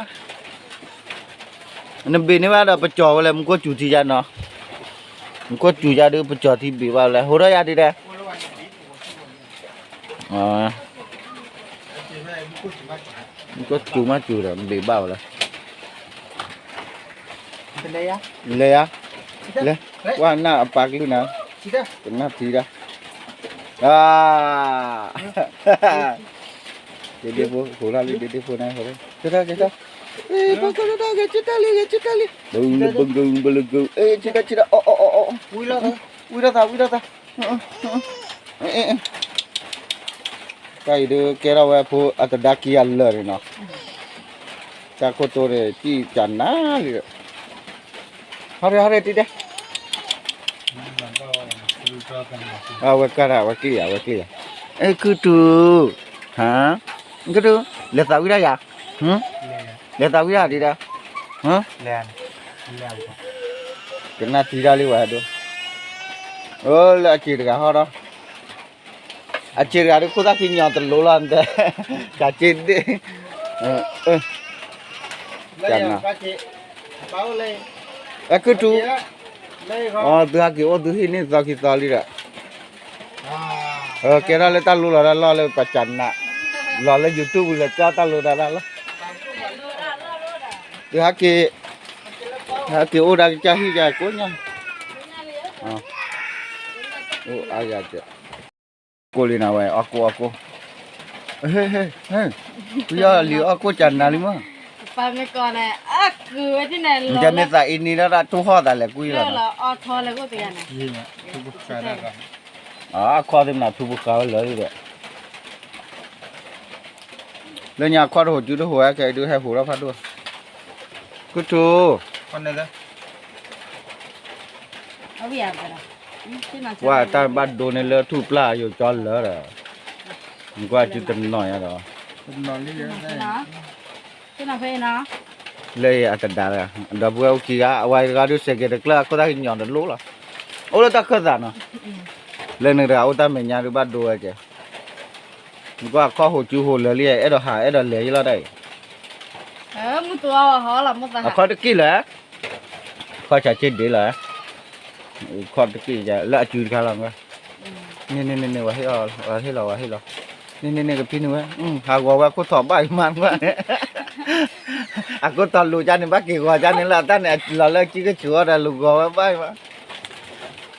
နဘ့ၣ်န့ၢ်ဘၣ်ဒီးပကၠီၤဝဲလၢ မူခိၣ်စူၤထံယါနီၤ, မူခိၣ်စူၤယါဒုး ပကၠီၤထံဘ့ၣ်ဘၣ်ဝဲလၢ ဟိးထီၣ်ယါဒုးတဲ မူခိၣ်စူၤမးစူၤဒီး ဘ့ၣ်ဘၣ်ဝဲလၢ, လဲၤယါ, လဲၤ, ကွၢ်နၢ်အပာ်ကလုၢ်နၤ, ကနၣ်ထံဒၣ်, ဒ့ဒ့ဖိ ဟိးထီၣ်လံ ဒ့ဒ့ဖိန့ၣ် ဟိးထီၣ်, ကထီၣ် ကထီၣ်, ပကထီၣ် ဂဲၤဆၢထၢၣ်လံ ဂဲၤဆၢထၢၣ်လံ, ဘုဘုဘုဘု, အဲ ဆၢထၢၣ် ဆၢထၢၣ် အီၣ်အီၣ်အီၣ်အီၣ်, ဝံၤထီၣ်သး ဝံၤထီၣ်သး, တၢ်အံၤဒုးကဲထီၣ်ဝဲဖိအတဒါက့ၤအလၢာ်န့ၣ်နီၤ, တၢ်ခိၣ်တိန့ၣ် တံၢ်ကနၣ်လံ, ဟီဒီး ဟီဒီး တံၢ်တဲ, အဝဲကါဒၣ် အဝဲက့ၤယၤ အဝဲက့ၤယၤ, အဲ ကုၢ်တူ, ဟါ, ကုၢ်တူ, လဲၤသးဝံၣ်ဒၣ်ယၤ, လဲၤသးဝံၣ်ဒၣ်ဒံးဒၣ်, ကနၣ်ထံတၢ်လံဝဲဒိၣ်, လၢအစ့တဂၤဟီဒီး အစ့တဂၤဒုး ခိၣ်သၣ်ခံညီတလိၤလီၤ တဲ, ကစ့ဒ့ၣ်, အ ကနၤ, အဲကုၢ်ထူ, အသုဟဲက့ၤအိၣ်သုဟံၣ်န့ၣ်သီခံသီလံဒီး, ကဲထီၣ်လၢတၢ်လိလီၤတၢ်လီၢ်လၢပကနၤ, လီၤလၢ YouTube လၢကၢ်တၢ်လိတၢ်လီၢ်လီၤ, သုဟဲက့ၤ, ဟဲက့ၤအိၣ်ဒၣ်ကစၢ်ဟံၣ်ယၤကိးညါ, အိၣ်အါယၤ, ကိးလံနၤဝဲ အီၣ်ကိၣ်အီၣ်ကိၣ်, ဖုယီၢ်လံၤအီၣ်ကိၣ်ကနၤလံမး, နကမ့ၢ်သးအံၤန့ၣ်ဒၣ်ဒၣ်ထူၣ်ဟီၣ်သးလဲၤကွံလီၤ, အခီၣ်သ့ၣ်မနုၤထူၣ်ပဃာ်ဝဲလၢာ်ဒီး, လၢညါအခီၣ်တဟိးစုတဟိးဝဲကဲဒုးဟဲဟိးထီၣ်ဖးဒိၣ်, ကုၢ်ထူ ကွၢ်တၢ်ဘၣ်ဒိန့ၢ်လၢထူၣ်ပျၢ်ယိၤကၠီလၢာ်ဒီး, နကွၢ်စုတနီၤညါဒီး, လၢအတဒါလၢ, ဒီပုၢ်ဝဲၢ်အိၣ်ခံဂၤ အဝဲတဂၤဒုးစဲးကဲၤတကျၢၢ် အခိၣ်သၣ်ကညီၤတလိၣ်လီၤ, အိၣ်လၢတၢ်ခၢၣ်သးနီၤ, လၢနတဂၤအိၣ်တၢ်မဲာ်ညါဒုးဘၣ်ဒိဝဲကဲ, နကွၢ်အခီၣ်ဟိးစုဟိးလၢာ်လံ အဲၣ်ဒိးဟးအဲၣ်ဒိးလဲၤယလီၤတၢ်အံၤ, အခီၣ်တက့ၢ်လၢ ခီၣ်ဆးဆ့ဒ့လီၤ, ခီၣ်တက့ၢ်လၢအစုတခါလီၤ, န့ၣ်န့ၣ်န့ၣ် ဝဲဟ့ၣ်လီၤ ဝဲဟ့ၣ်လီၤ, န့ၣ်န့ၣ်န့ၣ် ကဖံန့ၣ်ဝဲ, ဟးဂီၤဝဲခိၣ်ထီၣ်ဘၣ်အံၤမးနကွၢ်န့ၣ်, အခိၣ်ထီၣ်လိၤကၢ်န့ၣ် ဘၣ်က့ၤဂီၤကၢ်န့ၣ်လၢအတၢ်န့ၣ် အလီၤလၢအစုကဆူးအီၤဒီး လိၤဂီၤဝဲဘၣ်အံၤမး,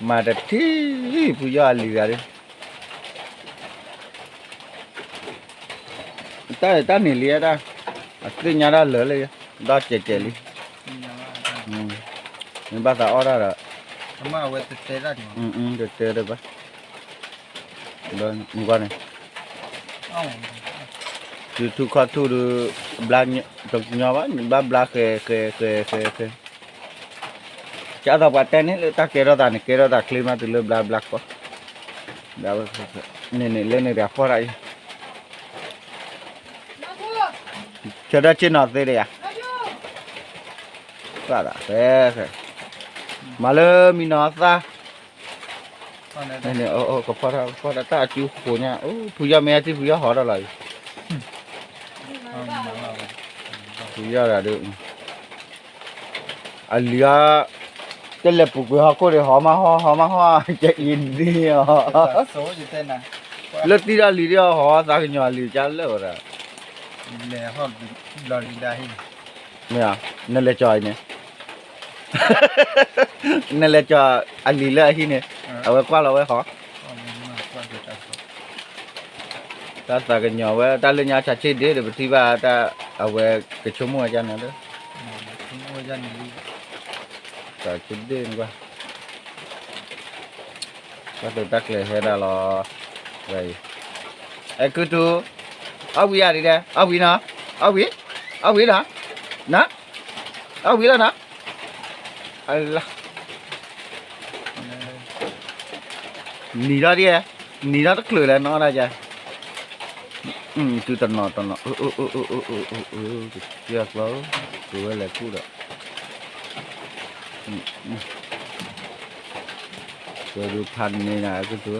မၤတထံၣ် ဖုယီၢ်အလံၤဂၤဒုး တၢ်တၢ်န့ၣ်လံဒၣ်, အသ့ၣ်ညါတၢ်လၢာ်လၢယ, ဒီးကဲးကဲးလံ, မ့ၢ်ဘၣ်သးအီၣ်တၢ်ဒီး, တတဲတၢ်ဘၣ်, ကွၢ်န့ၣ်, စုထူၣ်ခီၣ်ထူၣ်ဒီး, ဘျါ, တကညီဘၣ် ဘၣ်ဘျါဃဲၤဃဲၤဃဲၤဃဲၤဃဲၤ ကသိးပှၤတဲန့ၣ်လၢတၢ်ကဲထီၣ်သးန့ၣ် ကဲထီၣ်သးချ့မးတုၤလၢဘျါဘျါဃီ, န့ၣ်န့ၣ် လၢန့ၣ်တဂၤဖီၣ်တၢ်အံၤ, ဆၢထၢၣ်ဆ့ၣ်နီၤသ့ဒီးယၤ, ဃဲၤဃဲၤ, မၤလၢမံနီၤသၣ် န့ၣ်န့ၣ် ကဖီၣ်တၢ် ကဖီၣ်တၢ် တၢ်အစုဃိးညါ အိၣ် ဖုယီၢ်မ့ၢ်ဟဲထံၣ်ဖုယီၢ်ဟီထီၣ်လီၤအံၤ, ဖုယီၢ်တဂၤဒုး အလံၤအီၤ တလဲၤပူၤကွံာ်ဟီၣ်ခိၣ်ဒီး ဟီမးဟီၣ် ဟီမးဟီၣ် ကအံၤန့ၣ်အီၤ, လၢတံၢ်ဒီးလံၤဒီးဟီသးကညီၤအလံၤကလၢာ်ဝဲဒၣ်, မ့ၢ်ဧါ, နလဲၤကၠီၤအံၤန့ၣ် နလဲၤကၠီၤအလံၤလၢအဟံၣ်န့ၣ် အဝဲကွၢ်လီၤဝဲဟီ, တၢ်သးကညီၤဝဲ တၢ်လၢညါဆးဆ့ၣ်ဒ့ဒီး ပထံၣ်ဘၣ်တၢ် အဝဲကဆိကမိၣ်ဝဲဒၣ်န့ၣ်ဒီး ဆးဆ့ၣ်ဒ့န့ၣ်ကွၢ် တၢ်ကျဲၤဟဲဒၣ်လီၤ, ဝဲအံၤ, အဲကုၢ်တူ, အီၣ်ဝံၤယၤဒ်လဲၣ်, အီၣ်ဝံၤနီၤ, အီၣ်ဝံၤ, အီၣ်ဝံၤနီၤ, န, အီၣ်ဝံၤလီၤနီၤ, အလါ, နံၤထီၣ်ဒ်, နံၤထီၣ်တချုးလဲၣ်နီၤဒၣ်ယၤ, တုၤတနီၤတနီၤ, ကစၢ်ကျီ, ကဝဲလဲၤကူၣ်ဒီး ကဲဒုးဖးန့ၢ်နၤက့ၤသု,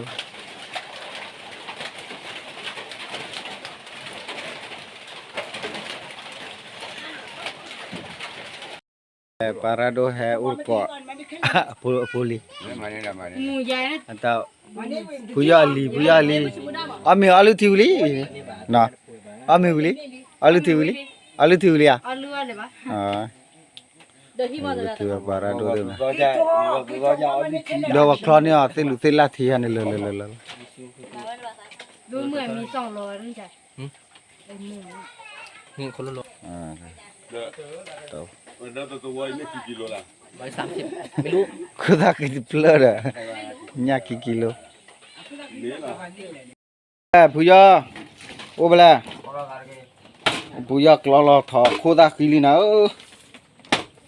ပှၤရၢ်ဒိၣ်ဟဲအိၣ်တကိး, အဖိလံ, ဖုယီၢ်လံၤ ဖုယီၢ်လံၤ, အီၣ်မ့ၤအီလုၢ်ထံဝံၤလံ, အီၣ်မ့ၤဝံၤလံ, အီလုၢ်ထံဝံၤလံ, အီလုၢ်ထံဝံၤလံဧါ, ပှၤရၢ်ဒိၣ်သ့ၣ်မး, ဒီးပှၤချီန့ၢ်အီၤသ့ၣ်လူးသ့ၣ်လၢ်ထံယၤန့ၣ်လၢလၢလၢလၢလၢ, ခိၣ်သၣ်ဃံတဖျၢၣ်ဒီး, ညၣ်ခံကံလိ, ဖုယီၢ်, အိၣ်ဖဲလဲၣ်, ဖုယီၢ်ကျီလီၤထီၣ်ခိၣ်သၣ်ဃံလံနၤဧၢ,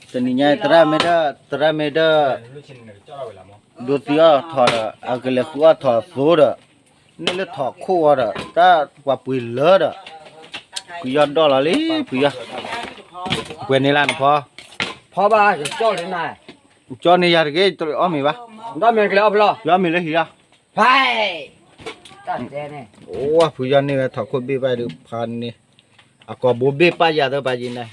တနံၤညါအံၤ သရၣ်မ့ၢ်ဒၣ်, သရၣ်မ့ၢ်ဒၣ်, ဒိသံအီၣ်ထီၣ်ဒီး အကလဲၤဃုအီၣ်ထီၣ်သိဒီး, န့ၢ်လၢထီၣ်ခိၣ်ဝဲဒီး တၢ်ပှၤပှ့ၤလၢဒီး, ဖုယီၢ်ဒိၣ်လီၤလံ ဖုယီၢ်, ပှဲၤန့ၢ်လၢနဖီ, ဖီဘၣ်, ကၠီန့ၢ်ယၤတဂ့ၤ အီၣ်မ့ၤဘၣ်, ယအီၣ်မ့ၤလၢဟံၣ်လီၤ, အိၣ်ဖုယီၢ်န့ၢ်ဝဲထီၣ်ခိၣ်ဘ့ၣ်ဘၣ်ဒုးဖးန့ၢ်, အကိာ်ဘိဘ့ၣ်ပၢ်ယၤသၢပာ်ယံၤန့ၣ်,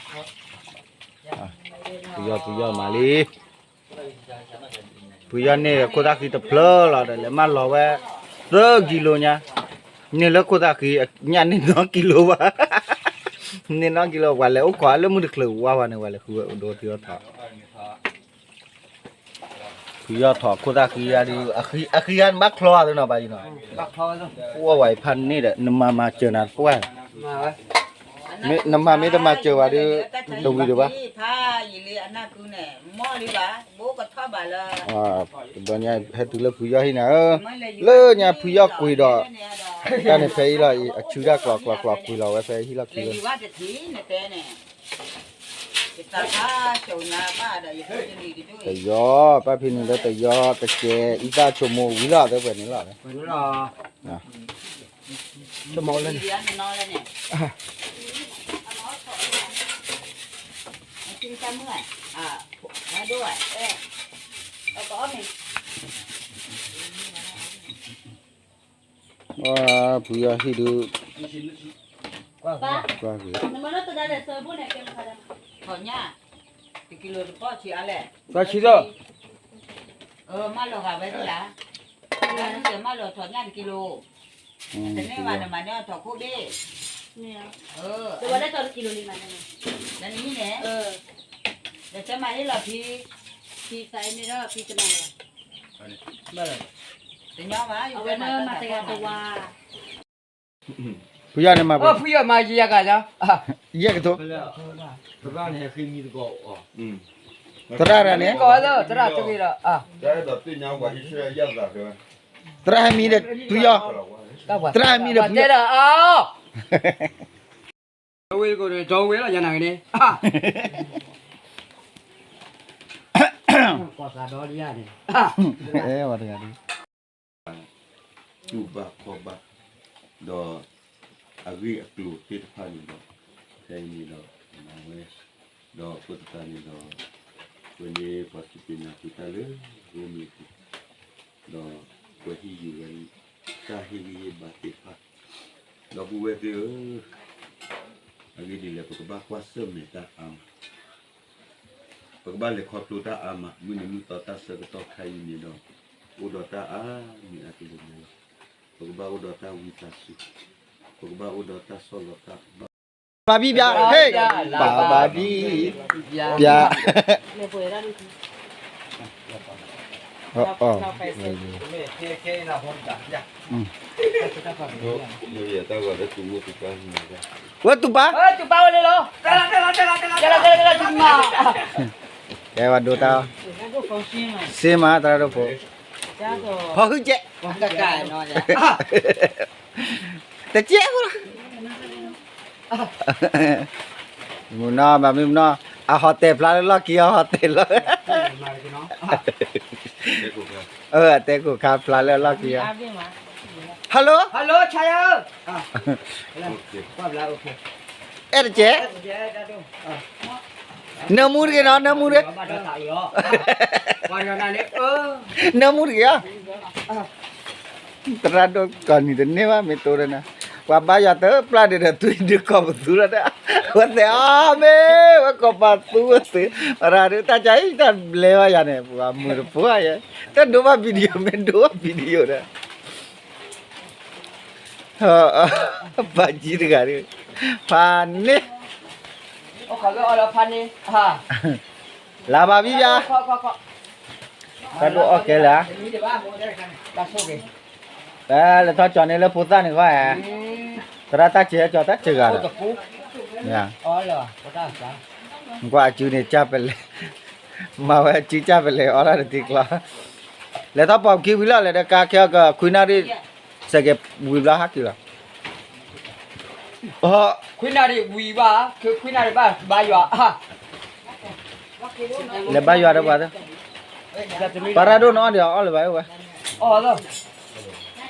ဖုယီၢ်ဖုယီၢ်မၤလံ, ဖုယီၢ်န့ၢ်ခိၣ်သၣ်ဃံတဖျၢၣ်လီၤဒီး လဲၤမၢလီၤဝဲ သၢကံလိညါ, န့ၢ်လၢခိၣ်သၣ်ဃံညၣ်န့ၢ်နီၢ်ကံလိဘၣ်, န့ၢ်နီၢ်ကံလိ ပှၤလဲၤအိၣ်ခိးလၢမုၢ်တချုးဝါဝဲန့ၣ် ပှၤလဲၤဃုဝဲအိၣ်ဒီးဖုယီၢ်ထီၣ် ဖုယီၢ်ထီၣ်ခိၣ်သၣ်ဃံယါဒုး, အဃံယါန့ၣ်ဘၣ်ချီအသးနီၤ ဘၣ်ယနီၤ, အိၣ်ဝဲဖးန့ၣ်ဒီး နမၤမၤစၢၤနၤတပှၢ်, နမၤမ့ၢ်တမၤစၢၤဝဲဒုး, တဝံၤဒံးဘၣ်, တဘျီညါဟဲတုၤလၢဖုယီၢ်ဟံၣ်နၤဧၢ, လၢညါဖုယီၢ်ကွံာ်ဒီး, တၢ်န့ၣ်ဖဲအံၤလီၤအံၤ အဆူတၢ်ကျီကျီကျီကွံာ်လီၤဝဲဖဲဟံၣ်လီၢ်ခံလၢ တယီၤ, ပၢ်ဖံနံၤလၢတယီၤ တကဲး အံသၣ်ဆိကမိၣ်ဝံၤလီၤ သၢပှဲၤန့ၣ်လီၤ, ဆိကမိၣ်လၢန့ၣ်, ဖုယီၢ်ဟံၣ်ဒုး, ကွၢ်က့ၤ, ထီၣ်ညၣ်, တကံလိတပီၢ်ဆံးအါလဲၣ်, ပီၢ်ဆံးဒီး, မၢလီၤဂာ်ဝဲဒၣ်, မၢလီၤထီၣ်ညၣ်တကံလိ, တန့ၢ်ဘၣ်နမၤန့ၢ်အီၤထီၣ်ခိၣ်ဘ့ၣ်, တဝဲလၢထီၣ်တကံလိလံမး, နမံၤန့ၣ်, ဒီးဆဲမၤဟ့ၣ်လီၤဖံ, ဖံသးအံၤန့ၣ်ဒီးဖံတမၤလီၤ, တညီဘၣ်, အဝဲမၤတဂၤတဝါ ဖုယီၢ်န့ၣ်မၤ, ဖုယီၢ်မၤယဲၢ်ကၤ, ယဲၢ်ကထိ, သရၣ်န့ၣ်, သရၣ်တဂ့ၤဒီး, သရၣ်ဟဲမံဒီးဖုယီၢ်, သရၣ်ဟဲမံဒီးဖုယီၢ်, ဝဲကိးဒီး ဒီဝဲလီၤယၤနၤကန့ၣ်, ကွၢ်သးဒီလံယၤန့ၣ်, အဲဝဲတဂၤဒ် တူၢ်ဘၣ်ခီၣ်ဘၣ်, ဒီးအဂ့ၢ်အကျိၤသ့ၣ်တဖၣ်န့ၣ်ဒီး, ခဲအံၤန့ၣ်ဒီး, မၤဝဲ, ဒီးအဃိသတးန့ၣ်ဒီး, ဝဲန့ၣ်ပှၤစူၢ်က့ၤနာ်က့ၤတၢ်လၢ ရိမ့ၤအပူၤ, ဒီးပှၤဟ့ၣ်ယုာ်ဝဲ, တၢ်ဟ့ၣ်ဂံၢ်ဟ့ၣ်ဘါသ့ၣ်တဖၣ်, ဒီပုၢ်ဝဲၢ်သ့ၣ်ဧၢ, အဂ့ၢ်ဒ်လဲၣ် ပကဘၣ်ကွၢ်ဆၢၣ်မဲာ်တၢ်အါမး ပကဘၣ်လဲၤခီဖျိတၢ်အါမး မုၢ်နံၤမုၢ်သီတၢ်ဆၢကတီၢ်ခါအံၤန့ၣ်ဒီး, အိၣ်ဒီးတၢ်အါမံၤအါကလုာ်ညါလီၤ. ပကဘၣ်အိၣ်ဒီးတၢ်ဝံသးစူၤ, ပကဘၣ်အိၣ်ဒီးတၢ်ဆီၣ်လီၤသး, ဘၣ်ဘံၣ်ဘၣ်, ဟ့ၣ်, ဘၣ်ဘၣ်ဘံၣ်, ဘၣ် ဝဲတူၢ်ပၢ်, ကဲဝဲဒိတၢ်, စ့မး သရၣ်ဒိၣ်ဖိ, ဖီဟုကဲး, တကဲးဖိလီၤ, မုၢ်နီၢ် မၤမ့ၢ်မုၢ်နီၢ်, အဟီၣ်တဲာ်ဖျါလၢလီၢ်ခံ အဟီၣ်တဲာ်လီၤ, အတဲခိၣ်ခါဖျါလၢလီၢ်ခံ, hello, အဲၣ်တကဲး, နၢမူတဂ့ၤနီၤ နၢမူတဂ့ၤ, နၢမူတဂ့ၤဧါ, သရၣ်ဒိၣ်ကီၢ်နံၤတန့ၢ်ဘၣ် မ့ၢ်တိၢ်ဒီးနၤ, ပှၤဘါယွၤတပျၢ်ဒံးဒီး သုဒုးကီၢ်ပသူလီၤ, ဝဲသ့ၣ်အီၤမ့ၢ် ဝဲကီၢ်ပသူဝဲသ့ၣ်, ရၤဒုးတၢ်ကါအံၤ တၢ်ဘျဲဘၣ်ယၤန့ၣ် ပှၤမုာ်တဖိယဲ, တဒိဘၣ် video မ့ၢ်ဒိဘၣ် video ဒီး ပာ်ကံတဂၤဒုး, ဖးန့ၢ်, လၢဘၣ်ဘံၣ်ဘၣ်, တၢ်ဒိၣ်အီၣ်ကဲလၢာ်, လဲၤထီၣ်ကၠီၤန့ၣ်လၢဖိသၣ်န့ၣ်ဃီ, သရၣ်တၢ်စဲးကၠီၤတၢ်စဲးဂၤဒီး, ကွၢ်အစုန့ၣ် ကၢ်ပလဲၤ, မၤဝဲအစုကၢ်ပလဲၤအီၣ်တၢ်တသ့ကျီ, လဲၤထီၣ်ပိာ်ခံဝံၤလီၤ လဲၤဒီးကါခဲအီၣ်ကခွံနၣ်ရံၣ်, စဲးကဲးဝံၤဘျီဟးက့ၤလီၤ, ခွံနၣ်ရံၣ်ဝံၤဘၣ်, ခွံနၣ်ရံၣ်ဘၣ်ဘါယွၤ, လဲၤဘါယွၤဒီးပှၤသ့ၣ်, ပှၤရၣ်ဒိၣ်နအီၣ်ဒံးအီၣ်လၢၤဘၣ်ဝဲ, အီၣ်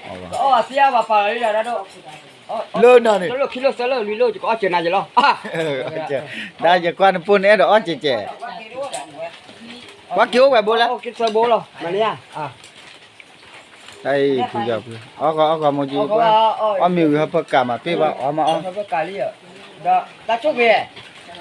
သ့ၣ်အါဘၣ်ပာ်လီၤလံဒီးရၣ်ဒိၣ်, လၢနၤန့ၣ်, ခံလိာ်သၢလိာ်လွံၢ်လိာ် ယကအီၣ်စၢၤနၤယလီၤ, ဒၣ်ယကွၢ်နပိၢ်န့ၣ်အဲၣ်ဒိးအီၣ်ကဲးကဲး, ပှၤက့ၤအိၣ်ဝဲဘိလဲၣ်, က့ၤသၢဘိလီၤ, မၤန့ၢ်ဧါ တၢ်အံၤဖုယီၤဖု, အီၣ်ကီအီၣ်ကီမိၢ်ကံပှၢ်, အီၣ်မ့ၤဝံၤဟီၣ်ဖိကးမးပ့ၢ်ဘၣ်အီၣ်မးအီၣ်, ဒီးတၢ်ဆိၣ်ဂ့ၤ,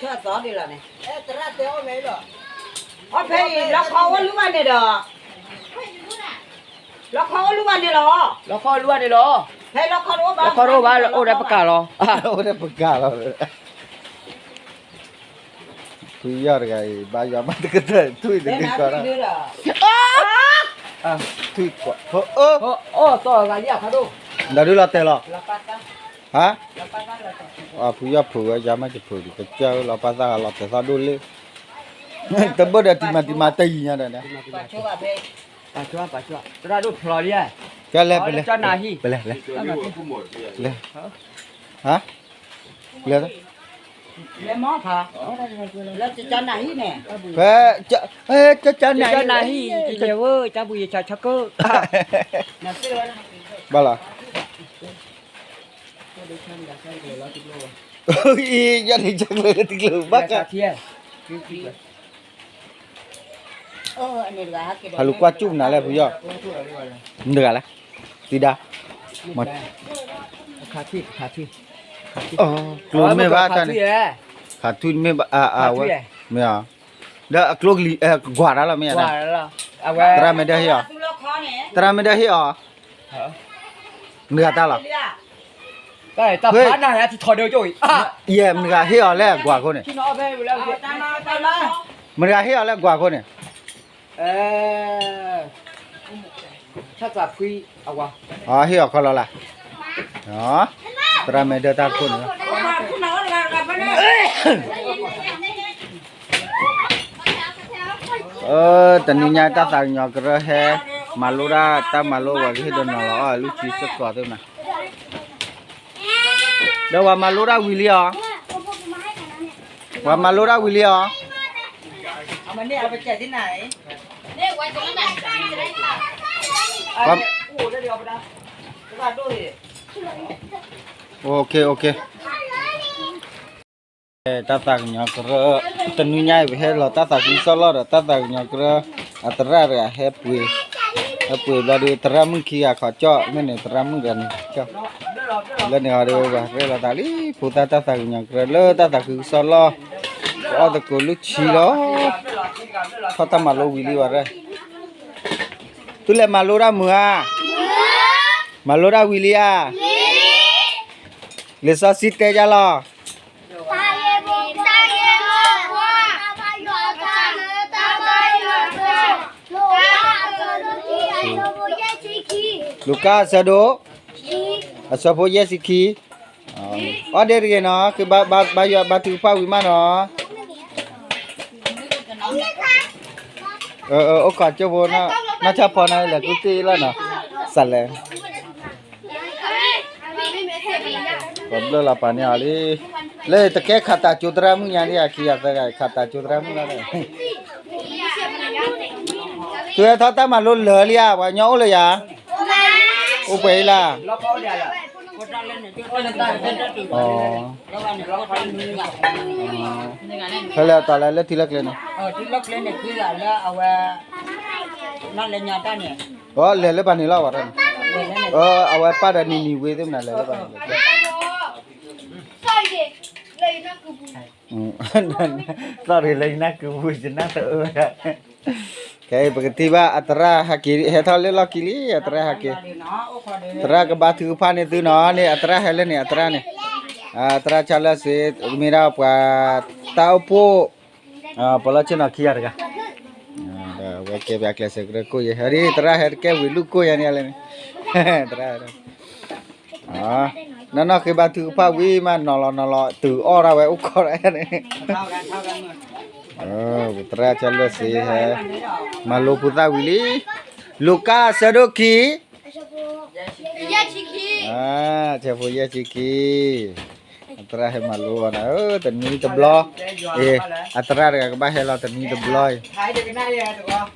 အဝဲဒၣ်က့ၤထီၣ်အသီဒ်လီၤန့ၣ်, အီဖဲအံၤ လီခီအိၣ်လူၤဘၣ်န့ၣ်ဒီး, လီခီအိၣ်လူၤဘၣ်န့ၣ်လီၤ, လီခီအိၣ်လူၤဘၣ်န့ၣ်လီၤ, ဖဲလီခီတအိၣ်ဘၣ်, လီခီတအိၣ်ဘၣ် အိၣ်ဒီးပကးလီၤ, အိၣ်ဒီးပကးလီၤ. ဖုယီၢ်တဂၤအံၤ ဘါယွၤမၤတကတၢၢ် ထွံၣ်တဒုကီၢ်ဒီး, ထွံၣ်ကွၢ်, အိၣ်, ဒီးဒုလီၤတဲာ်လီၤ, ဟါ, ဖုယီၢ်ဖုးဝဲ ယါမ့ၢ်တဖုးဒံး ကစၢ်လီၤပၢ်သၣ်လီၤတဲာ်သီၣ်ဒိၣ်လ့ၣ်, တဘၣ်ဒီးတံၤမၤတံၤမၤတယံၤညါဒီး, ကဲလဲၣ်, ပလဲၤ, ပလဲၤ, လဲၤ, ဟါ, လဲၤ, ဖဲ, ကနၤ, ကနၤဟံၣ်, ဘၣ်လီၤ, ယၤန့ၣ်ကလဲၤလၢတကျိၤဘၣ်, ဟးလူၤကွၢ်စူၣ်နၤလဲၣ် ဖုယီၢ်, မတၤတဂၤလဲၣ်, သံဒါ, ကျိမ့ၢ်ဘၣ်တၢ်န့ၣ်, ခးထွံၣ်မ့ၢ်ဘၣ်, အဝဲ, မ့ၢ်, ဒီးအကျိကလံၤ, ကွၢ်တၢ်လီၤမ့ၢ်ဧါ, သရၣ်မ့ၢ်ဒၢဟ့ၣ်အီၤ, သရၣ်မ့ၢ်ဒၢဟ့ၣ်အီၤ, မတၤတဂၤတၢ်လီၤ, ယဲၢ် မတၤဂၤဟ့ၣ်အီၤလဲၣ်ကွၢ်ခိၣ်န့ၣ်, မတၤဂၤဟ့ၣ်အီၤလဲၣ်ကွၢ်ခိၣ်န့ၣ်, ဟ့ၣ်အီၤခီလီၤလၢ်, သရၣ်မ့ၢ်ဒၢတၢ်ခိၣ်န့ၣ်လီၤ. တနံၤညါတၢ်သးကညီၤကရၢဟဲ, မၤလိဒၣ်တၢ်မၤလိဝဲကဟ့ၣ်ဒိးနီၤလီၤအီၣ်လူၤဆံစ့ၢ်ကီးသ့ၣ်မနၤ, ဒီးပှၤမၤလိဒၣ်ဝံၤလံအီၤ, ပှၤမၤလိဒၣ်ဝံၤလံအီၤ, တၢ်သးကညီၤကရၢ, တနံၤညါအံၤ ပဟဲလီၤတၢ်သးခုကစီၣ်လီၢ်ဒီး တၢ်သးကညီၤကရၢ, အသရၣ်တဂၤဟဲပှ့ၤ, ဟဲပှ့ၤဘျီဒီး သရၣ်မုၣ်ခံဂၤခီကၠီၣ်, မ့ၢ်န့ၣ်သရၣ်မုၣ်တဂၤန့ၣ်ကၠီၣ်, လၢန့ၣ်အီၤဒီး ပှၤရဲၣ်လီၤသးလံ, ဖိသၣ်တၢ်သးကညီၤကရၢလၢတၢ်သးခုကစီၣ်လီၢ်, ပအီၣ်သကိးလူၢ်ဆံလီၤ, ထီၣ်တၢ်မၤလိဝံၤလံဝဲရဲၣ်, သုလဲၤမၤလိဒၣ်မုာ်ဧါ, မၤလိဒၣ်ဝံၤလံဧါ, လံာ်စီဆှံတဲယၤလီၤ. လူၤကၣ်အဆၢဒိၣ်, အဆၢဖိယဲၢ်ဆံခံ, အီၣ်ဒ့တဂ့ၤနီၤ, ကဘါယွၤဘါထုကဖၣ်ဝံၤမးနီၤ, အိၣ်ခိးကၠိဖိ, နီၢ်ဆၣ်ဖီနီၤ လဲၤကူၣ်တ့ၢ်လီၤနီၤ, စးလဲၤ ပဘျၢလီၤပာ်န့ၢ်အီၤလံ, လၢတကဲခးတၢ်ကၠိသရၣ်မုၣ်ညါဒ်အခံဂၤသၢဂၤ ခးတၢ်ကၠိသရၣ်မုၣ်လီၤ, သုဟဲထီၣ်တၢ်မၤလိလၢာ်လံဧါ, ပှၤကညီအိၣ်လၢယၤ, အိၣ်ပှဲၤအံၤလၢ်, ဖဲလဲၣ်တၢ်လဲၣ်လၢထံလၢကျဲန့ၣ်, အလဲၤလၢပှၤန့ၣ်လီၤ, အဝဲပၢ်ဒီးနံၤနံၤဝ့သ့ၣ်မနုၤလဲၤလၢပှၤန့ၣ်, သီၣ်ရ့ၤလၢယနၢ်ကုပူၤ ယနၢ်တအၢ, ခဲအံၤပကထံၣ်ဘၣ်အသရၣ်ဟဲက့ၤ ဟဲထီၣ်လၢလီၢ်ခံလံ အသရၣ်ဟဲက့ၤ, သရၣ်ကဘါထုကဖၣ်န့ၢ်သုနီၤန့ၣ် အသရၣ်ဟဲလၢန့ၣ် အသရၣ်န့ၣ်, အသရၣ်ဆါလၢစ့ မ့ၢ်ဒၣ်ပှၤတၢ်အိၣ်ဖှိၣ် ပလီၢ်ဆ့ၣ်နီၤခံဂၤတဂၤ, ဝဲကဲပှၤကျဲးစၢးကရၢခိၣ်ယဲၢ် ဟဲဒ်သရၣ်ဟဲတကဲဝံၤလူၢ်ကိၢ်ယၤန့ၣ်လဲၣ်န့ၣ်, သရၣ် နီၢ်နီၢ်ဃ့ဘါထုကဖၣ်ဝံၤမး နီၤလီၤနီၤလီၤ တုၤအီၣ်ဒၣ်ဝဲအိၣ်ခိးဒၣ်န့ၣ်, ပသရၣ်ကၢ်လၢစ့ဟဲ မၤလိဖိသၣ်ဝံၤလံ, လူၤကၣ်အဆၢဒိၣ်ခံ, အဆၢဖိယဲၢ်ဆံခံ, အသရၣ်ဟဲမၤလိအီၤနၤ တနွံတဘျီ, အသရၣ်တဂၤကဘၣ်ဟဲလီၤတနွံတဘျီအံၤ,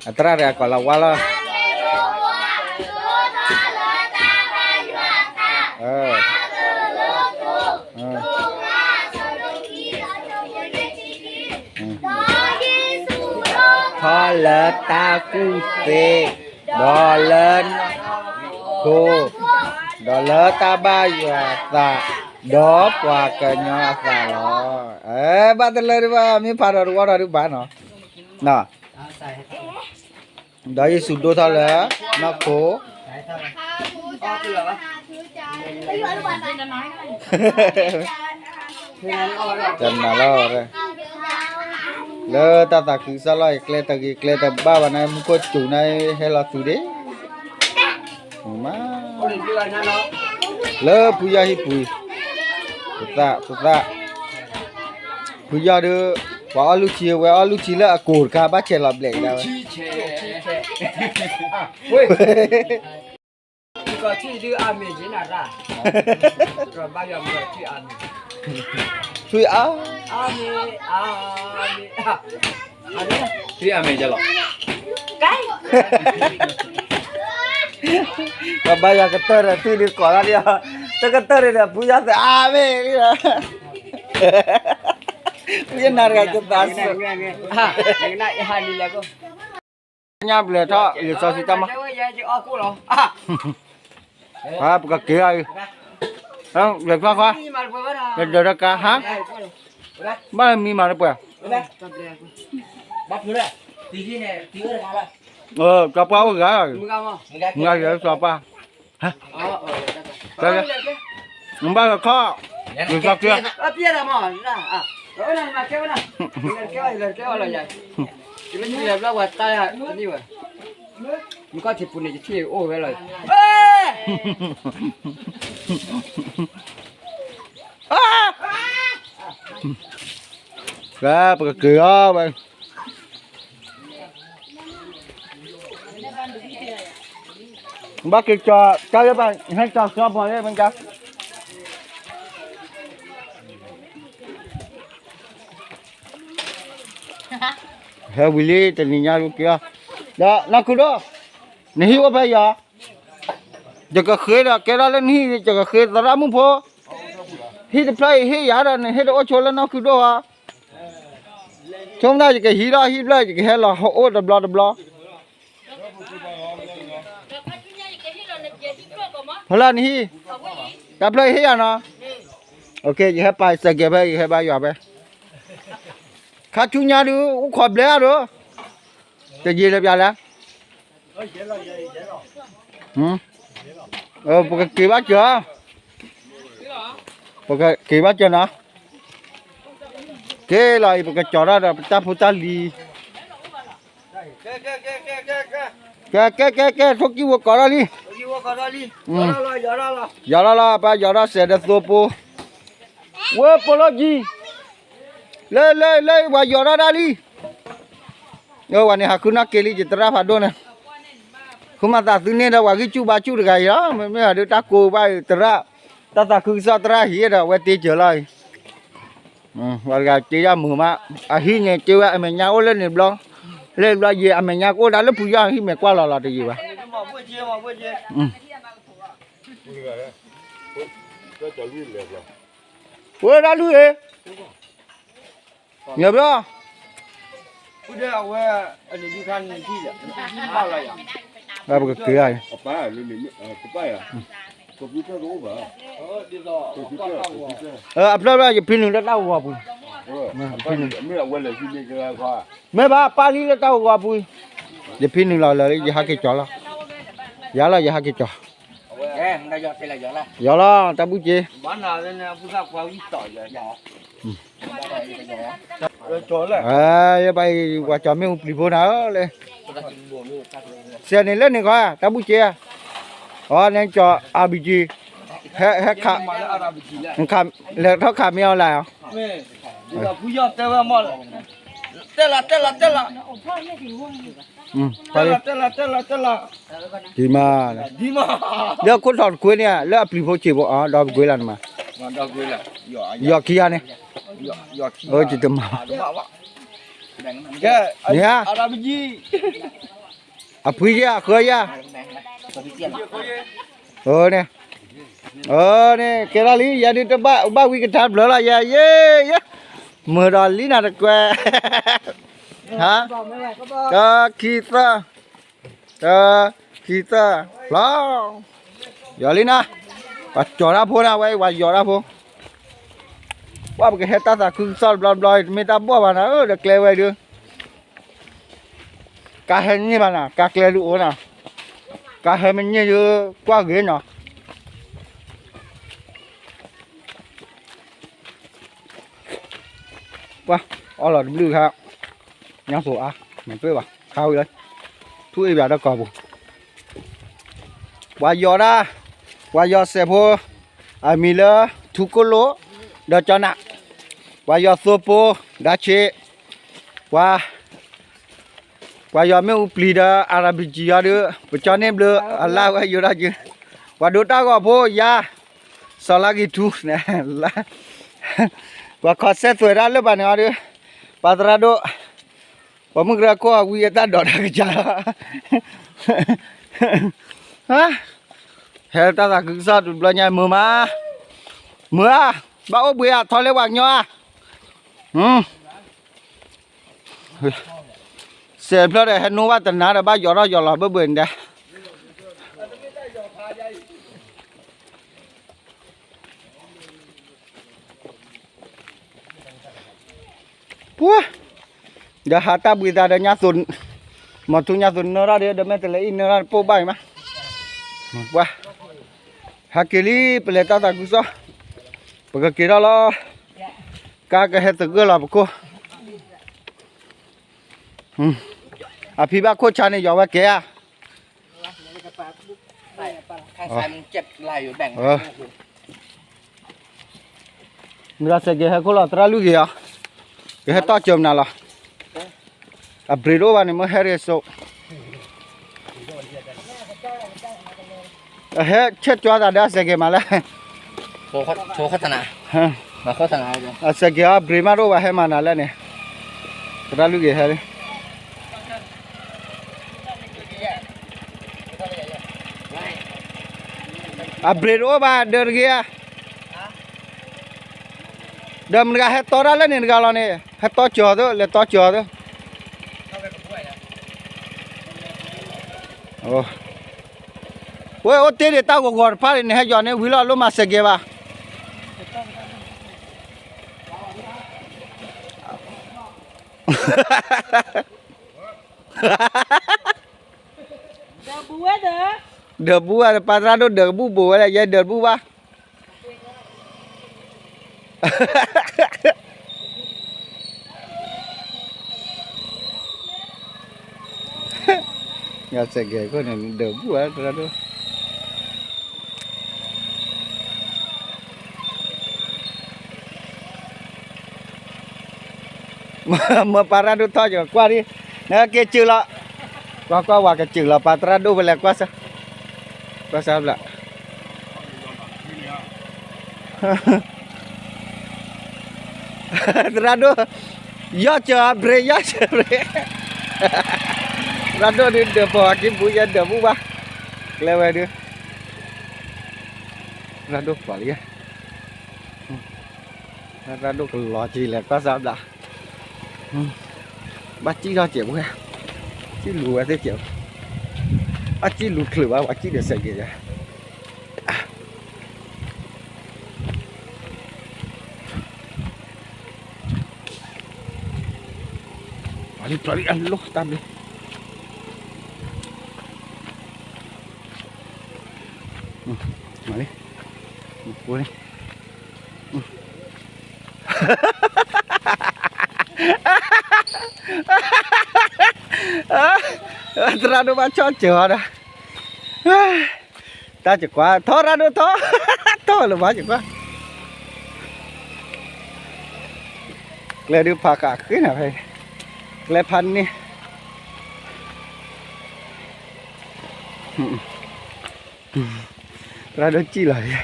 အသရၣ်တဂၤကိးလီၤဝါလီၤ ထီလၢတၢ်ကူၣ်သ့, ဒီးလၢ, ခိ, ဒီးလၢတၢ်ဘၣ်ယွၤသး, ဒီးပှၤကညီအသးလီၤ. ဘၣ်တလၢဒံးဘၣ် မ့ၢ်ဖးဒီးတဝီဒီးဒုးဘၣ်နီၤ, ဒီးယ့ၣ်ၡူးဒိၣ်ထီၣ်လၢနီၢ်ခိ တနၤလီၤ, လၢတၢ်သးခုကစီၣ်လီၤ ကျဲတဂ့ၤကျဲတဘၣ်ဘၣ်န့ၣ် မူခိၣ်စူၤန့ၣ် ဟဲလီၤသုးဒ့, မး, လၢဖုယီၢ်ဟံၣ်ပူၤ, ပသး, ပသး, ဖုယီၢ်ဒုး, ပှၤအီၣ်လုၢ်ဆံဝဲအီၣ်လုၢ်ဆံလၢအကိာ်တခါ ဘၣ်ဆဲးလီၤဘျဲးကဒါဝဲ ထွံၣ်အါ, ထွံၣ်အါမ့ၢ်ကလီၤ, ကဘၣ်ယွၤကတၢၢ်ဒီးထွံၣ်ဒုးကိးလီၤဒံး, တကတၢၢ်ဒံးဒီးဖုယီၢ်သးအါမ့ၢ်လံ, ဖုယီၢ်နၤတဂၤကသးစူၤ ညါဘျဲၣ်ထီၣ် ယစီၤစုတၢ်မၤ, ပကက့ၤအီၤ, ယခွါခွါ, ယဒၢးတကါဟါ, ဘၣ်မံမၤလၢပှဲၤ, ကပှၢ်အိၣ်ဂၤ, မၤယဲစီၤပၢ်, ဘၣ်ဂၤခီၣ်, ယစီၤက့ၤ မ့ၢ်ကီၢ်ထံးပူၤန့ၣ် ယထံၣ်အိၣ်ဝဲလီၤ, ပကက့ၤအီၤဝဲ, ဘၣ်က့ၤကၠီၤ တၢ်လၢဘၣ် ဟဲကၠီၤစီၤဘီၣ်လၢမ့ၢ်ကါ ဟဲဝံၤလံ တနံၤညါက့ၤအီၤ, ဒီးနီၢ်ခုဒိၣ်, နဟံၣ်အိၣ်ဖဲယၤ, ယကဃ့ဒီးကဲထီၣ်လၢနဟံၣ် ယကဃ့သရၣ်မုၣ်ဖိ, ဟံၣ်တဖျၢၣ်အံၤဟ့ၣ်ယၤဒီး နဟ့ၣ်တအိၣ်ဆိလၢနီၢ်ခုဒိၣ်ဧါ, ဆိကမိၣ်သးယကဟံးထီၣ်ဟံၣ်ဖျၢၣ် ယကဟဲလီၤဟီၣ်အိၣ်တဘျီတဘျီ ဖီလာ်နဟံၣ်, တၢ်ဖျၢၣ်အံၤဟ့ၣ်ယၤနီၤ, ယဟဲပာ်စဲးကဲၤဖဲ ယဟဲဘါယွၤဖဲ, ခါဆူညါဒုး အိၣ်ခိးဘျဲၣ်အါဒိၣ်, တယံာ်လၢၤပျၢ်လဲၣ်, ပကက့ၤဘၣ်စၢၤ, ပကက့ၤဘၣ်စၢၤနီၤ, က့ၤလီၤအံၤ ပကကၠီၤထီၣ်ဒီးပတၢ်ဖိတၢ်လံၤ, ကဲ ကဲ ကဲ ကဲ ထိၣ်ကံၢ်ဝဲကိးထီၣ်လံ, ယီၤထီၣ်လီၤ ပယီၤထီၣ်စဲးဒီးသိဖိ, ဝဲပိာ်လီၤကံ, လၢ လၢ လၢ ပှၤယီၤထီၣ်ဒၣ်လံ, ဝဲန့ၣ်ဟးဃုနီၢ်က့ၤလံ ယသရၣ်ဖးဒိၣ်န့ၣ်, ဃုမၤသးသုန့ၢ်ဒီးပှၤဂံၢ်ဆူၣ်ဘါဆူၣ်တဂၤအံၤလီၤ, မ့မ့ၢ်ဟးဒုးတၢ်ကိးဘၣ်သရၣ်, တၢ်သးခုကစီၣ်သရၣ်ဟံးဒီး အဝဲတ့စၢၤလီၤအံၤ ပှၤတဂၤတ့ဒၣ်မုာ်မး, အဟံၣ်န့ၣ်တ့ဝဲအမဲာ်ညါအိၣ်လၢန့ၣ်ဘျီ, လၢဘျီယံၤအမဲာ်ညါကအိၣ်ဒၣ်လၢဖုယီၢ်ဟံၣ်မဲာ်ကွၢ်လီၤလီၤတယံာ်ဘၣ်, ဝဲဒၣ်လုၢ်အံၤ, ညၣ်ဘျီ ပကက့ၤဧါ, အဖျၢၣ်ဖျၢၣ် ယဖံနုာ်လၢတၢ်ဂီၤပူၤ, မ့ၢ်ဘၣ်ပၢ်လံလၢတၢ်ဂီၤပူၤ, ယဖံနုာ်လီၤလၢာ်လံ ယဟးက့ၤကၠီၤလီၤ, ယၤလီၤ ယဟးက့ၤကၠီၤ, ယီၤလီၤ တၢ်ဘူၣ်က့ၤ, ယဘၣ်အံၤ ပှၤကၠီၤမ့ၣ်အူပျံၤဖိနၤဧၢ, လၢ စဲးန့ၣ်လၢန့ၣ်ခီ တၢ်ဘူၣ်က့ၤ, အီ နကၠီၤ အါဘံက့ၤ, ဟဲ ဟဲခး, လဲၤထီၣ်ခးမ့ၢ်အီၤလဲၣ်, ဖုယီၢ်တဲဝဲမီၢ်လီၤ, တဲလီၤ တဲလီၤ တဲလီၤ, တဲလီၤ တဲလီၤ တဲလီၤ, ဒ်မး, ဒ်မး, လၢခိၣ်ထီၣ်တကွ့န့ၣ် လၢအပျံၤဖိစ့ၢ်ဖိအီၤ ဒီးပကွ့လၢနမၤ, ယီၤခံဂၤန့ၣ်, တမၤ, န့ၣ်, အဖှံယၤ အဃၢယၤ, န့ၣ်, န့ၣ် ကဲထီၣ်လံ ယဲဒုးတဘၣ်ဘၣ်ဝံကထါဘျၢလီၤ ယဲ ယဲ, ယဲ, မုာ်ဒီးလံနၤတကွဲး, ဟါ, တၢ ခံ သၢ, တၢ ခံ သၢ, လီၤ, ယီၤလံနၤ, ပှၤကၠီၤတၢ်ဖိနၤ ဝဲ ပှၤယီၤတၢ်ဖိ, ပှၤပကဟဲတၢ်သးခုကစီၣ်တဘျီဘျီ တမ့ၢ်တၢ်ဘီၣ်ဘၣ်နၤ ဒီးကျဲဝဲဒုး ကါဟဲန့ၢ်ဘၣ်နၤ ကါကျဲဒုးအိၣ်နၤ, ကါဟဲမ့ၢ်န့ၢ်ဒုး ကွၢ်ဂ့ၤနီၤ, ပှၤ အီလီၤတဘျုးခါ, ညါသိးအါ မ့ၢ်ပၢၢ်ဘၣ် ခါဝံၤလၢ ထူအ့ၣ်ဘၣ်ဒီးကီၢ်ပူၤ, ပှၤယီၤဒၣ်, ပှၤယီၤစဲးဖိ, အမံၤလၢ ထူကိၣ်လိၣ်, ဒီးကၠီနး, ပှၤယီၤသိဖိ, ဒါဆ့, ပှၤ ပှၤယီၤမ့ၣ်အူပျံၤဒီး အၤရၤဘံကံယီၤဒုး ပကၠီန့ၢ်ဘျုး အလါဝဲယိၤဒၣ်က့ၤ, ပှၤဒိတၢ်ဂီၤဖိယါ, စီၤလါက့ၤထူ, ပှၤခီဆဲသွဲးတၢ်လၢပှၤန့ၣ်အီၤဒုး, ပှၤသရၣ်ဒိၣ်, ပှၤမုၣ်ကရၢခိၣ်အဝံအတၢ်ဒိးတၢ်ကစၢ်လီၤ, ဟဲတၢ်သးခုကစီၣ်တဘျီညါမုာ်မး, မုာ်ဧါ, ဘၣ်အိၣ်ဘှံးဧါ ထီလၢပှၤကညီဧါ, စဲးဖျၢၣ်ဒီး ဟဲနိဘၣ်တနၤဒီး ဘၣ်ယီၤထီၣ်ယီၤလီၤဘၢၣ်ဘၢၣ်န့ၣ်ဒဲး, ပှၤ, ဒီးဟးတၢ်ဘှံးသးဒီးညါသိး, မီၤထူညါသိးနၢထီၣ်ဒီး ဒီးမ့ၢ်တလဲၤအံၤနၢထီၣ်တပိၢ်ဘၣ်အံၤမး, ပှၤ, ဟဲက့ၤလံ ပလဲၤတၢ်သးခုကစီၣ်, ပကက့ၤထီၣ်လီၤ, ကါကဟဲသဂၢၢ်လီၤပခိၣ်, အဖံဘၣ်ခိၣ်ဆါန့ၣ် ယီၤဝဲကဲဧါ မုၢ်ဂၤစဲးက့ၤဟဲခိၣ်လီၤ သရၣ်လွံၢ်ဂ့ၤဧါ, ကဟဲတီၢ်စၢၤမနုၤလီၤ, အဘြ့းတအိၣ်ဘၣ်န့ၣ် မ့ၢ်ဟဲရ့ၣ်စိး ဟဲဆဲးကၠွသးဒီးအစဲးက့ၤမးလဲၣ်, အစဲးက့ၤအဘြ့းမးတအိၣ်ဘၣ်ဟဲမၤနၤလဲၣ်န့ၣ်, သရၣ်လွံၢ်ဂ့ၤဟဲလံ, အဘြ့းတအိၣ်ဘၣ်ဒၢးတဂ့ၤဧါ, ဒီးမတၤတဂၤဟဲတီတၢ်လၢန့ၣ်တဂၤလီၤန့ၣ် ဟဲတီစၢၤအီၤသၢ လဲၤတီစၢၤအီၤသၢ ဝဲအိၣ်တ့ၢ်ဒံးတၢ်ဂီၤဂီၤတဖၣ်န့ၣ် ဟဲယီၤန့ၣ်ဝံၤလီၤ လိၣ်မၤစဲးက့ၤဘၣ်, ဒၢးဘူဝဲ ပၢ်သရၣ်ဒိၣ်ဒၢးကဘူၣ်ဘိးဝဲလၢ ယဲဒၢးတဘူၣ်ဘၣ် ယစဲးကဲၤခိၣ်န့ၣ် ဒၢးဘူၣ်ဝဲသရၣ်ဒိၣ် မ့ၢ်ပၢ်သရၣ်ဒိၣ်ထီၣ်ကကွၢ်ဒံး, နက့ၤစၢၤလီၤ, ကွၢ်ကွၢ်ဝဲကစၢၤလီၤ ပၢ်သရၣ်ဒိၣ်ဖဲလဲၣ်ကွၢ်စၢ်, ကွၢ်စၢ်ဘျး သရၣ်ဒိၣ်, ယီၢ်စၢၤအဘြ့း ယီၢ်စၢၤအဘြ့း, သရၣ်ဒိၣ်ဒုးဒၢးပိာ်အကံဘူယဲဒၢးဘူၣ်ဘၣ်, ကျဲဝဲဒုး, သရၣ်ဒိၣ်ကွၢ်လံ, သရၣ်ဒိၣ်ကလီၤက့ၤလဲၤကွၢ်စၢ်ဘျး, ဘၣ်စံၣ်ထီၣ်စဲးဖိ, စံၣ်လူၤဝဲသ့ၣ်စဲးဖိ, အစံၣ်လူၤချုးဘၣ် ပှၤစံၣ်ဒီးစဲးကဲၤယၤ ပျီလံ ပျီလံ အလိၣ်တၢ်ဘျုး မၤလံ မၤလံ သရၣ်ဒိၣ်ဘၣ်ဆီၣ်စၢၤအီၤဒီး တၢ်စကွၢ် ထီၣ်သရၣ်ဒိၣ်ထီၣ် ထီၣ်လၢၤဘၣ်စကွၢ် ကျဲဒုးဖးဃာ်ဃ့နၤဖဲ ကျဲဖးန့ၣ်, သရၣ်ဒိၣ်စံၣ်လီၤ,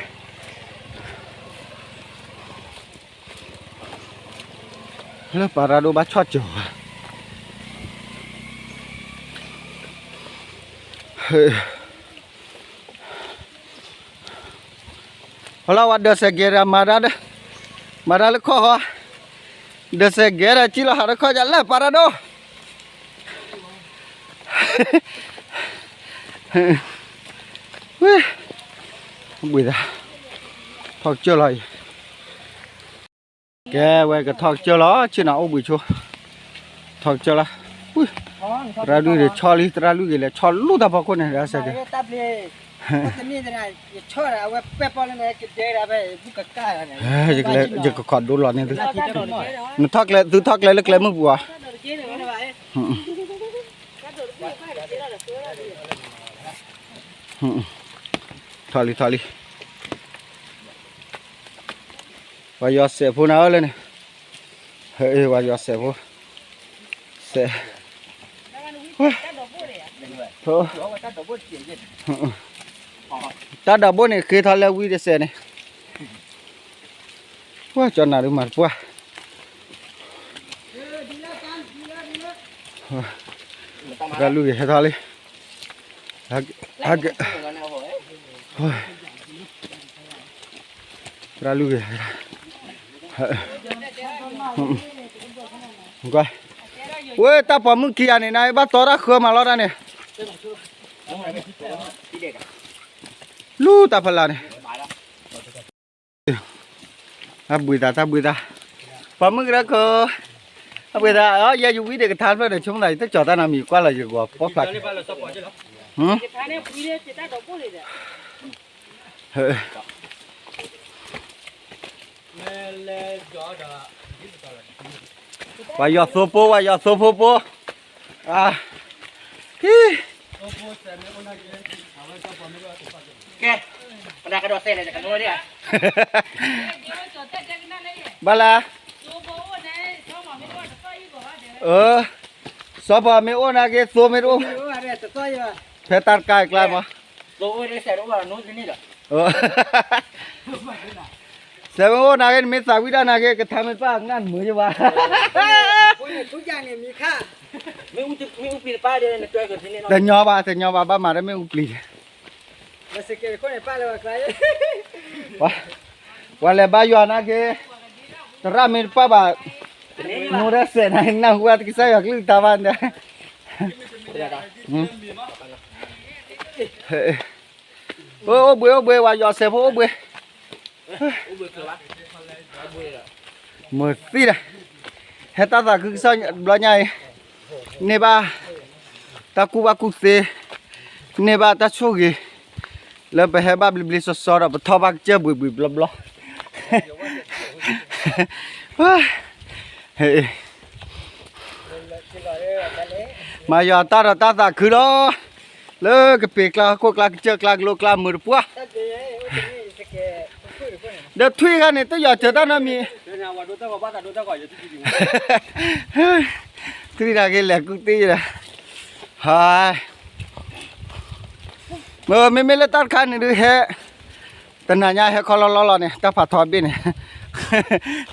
လၢပှၤရၢ်ဒိၣ်ဘၣ်ဆီၣ်ကၠီၤဘၣ်. ဟီလီၤဝဲဒၢးစဲးကဲဒီးမၤတၢ်ဒီး, မၤတၢ်လၢခီၣ်ဃီ, ဒၢးစဲးကဲဒီးစံၣ်လီၤဟးတခီကလဲၣ်ပှၤရၢ်ဒိၣ်, ဝဲ, ဘှံးသး, ထီၣ်ကစၢၢ်လီၤအံၤ, ကဲဝဲကထီၣ်ကစၢၢ်လီၤ ဆ့ၣ်နီၤအိၣ်ဘှံးဆိ, ထီၣ်ကစၢၢ်လီၤ, သရၣ်လွံၢ်ဂ့ၤဆီလံ သရၣ်လွံၢ်ဂ့ၤလဲၤဆီလူတၢ်ဖီခိၣ်န့ၣ် ဒၣ်စဲးကဲ ယကခီၣ်ဒိလီၤန့ၣ်သု, နထီၣ်ကျဲသုထီၣ်ကျဲလၢကျဲမုၢ်ပူၤဧါ, ထီၣ်လံထီၣ်လံ, ပှၤယွၤစဲးဖိနၤဧၢလၢန့ၣ်, ပှၤယွၤစဲးဖိ, စဲး, တၢ်ဒီးဘိန့ၣ်ဃ့ထီၣ်လၢဝံတစဲးန့ၣ်, ပှၤကၠီနၤဒုးမၤတပှၢ်, သရၣ်လွံၢ်ဂ့ၤဟဲထီၣ်လံ, သရၣ်လွံၢ်ဂ့ၤ, ဝဲတၢ်ပိာ်မုၣ်ခံဂၤန့ၣ် နဘၣ်တီတၢ်ဃၢမးလီၤတၢ်န့ၣ်, လူတၢ်ဖီလာ်န့ၣ် အဘှံးသး တၢ်ဘှံးသး, ပိာ်မုၣ်ကရၢခိၣ်, အဘှံးသး, ယဲယဝံဒံးကထါတဖျၢၣ်ဒီး ဆိကမိၣ်သး ယတကၠီၤတၢ်နီတမံၤ ကွၢ်လီၤယဂီၤပိာ်ဖျါက့ၤ, ပှၤယွၤသိဖိ ပှၤယွၤသိဖိဖိ, အ, ဟံ, ကဲ, ဘၣ်လဲၣ်, စီၤပၤမ့ၢ်အိၣ်နာ်က့ သိမ့ၢ်တအိၣ်, ဖဲတၢ်တကါအကျါမး, စီၤပၤမ့ၢ်အိၣ်နာ်က့ နမ့ၢ်သးဝံၣ်တၢ်နာ်က့ ကထါမ့ၢ်တပၣ် ကနၣ်နမုာ်ယဘၣ်, တညီဘၣ် တညီဘၣ် ဘၣ်မၤတၢ်မ့ၣ်အူပျံၤ, ပှၤလဲၤဘါယွၤနာ်က့, သရၣ်မ့ၢ်တပၣ်ဘၣ်, နိဒီးစဲးနၤ နၢ်ဟူဝဲတကစၢ်ယွၤကလုၢ်ကထါဘၣ်န့ၣ်, အိၣ်ဘှံး အိၣ်ဘှံး ပှၤယွၤစဲးဖိအိၣ်ဘှံး, မုာ်သံဒီး, ဟဲတၢ်သးခုကစီၣ်ဘျီညါအံၤ, န့ၢ်ဘၣ်တၢ်ကူၣ်ဘၣ်ကူၣ်သ့, န့ၢ်ဘၣ်တၢ်ဆိၣ်ဂ့ၤ, လၢပဟဲဘၣ်ဘျ့ဘျ့စီစီဒီး ပထီၣ်ဘၣ်ကစၢၢ်ဘှံးဘှံးဘျီဘျီ, မၤယွၤတၢ်ဒီးတၢ်သးခုလီၤ, လၢကပ့ၤကျါ ဟီၣ်ခိၣ်ကျါ ကစၢၢ်ကျါ ကလိကျါ မုာ်တပှၢ်, ဒီးထွံၣ်ခါန့ၣ် တယွၤစၢၤတၢ်နီတမံၤ, ထွံၣ်နာ်က့လဲၤကူၣ်သ့ဒီး, ဟါ, မ့မ့ၢ်လၢတၢ်တခါန့ၣ်ဒုးဟဲ, တနၤညါဟဲခီလီလီလီၤန့ၣ် တၢ်ဖးထီဘ့ၣ်န့ၣ်,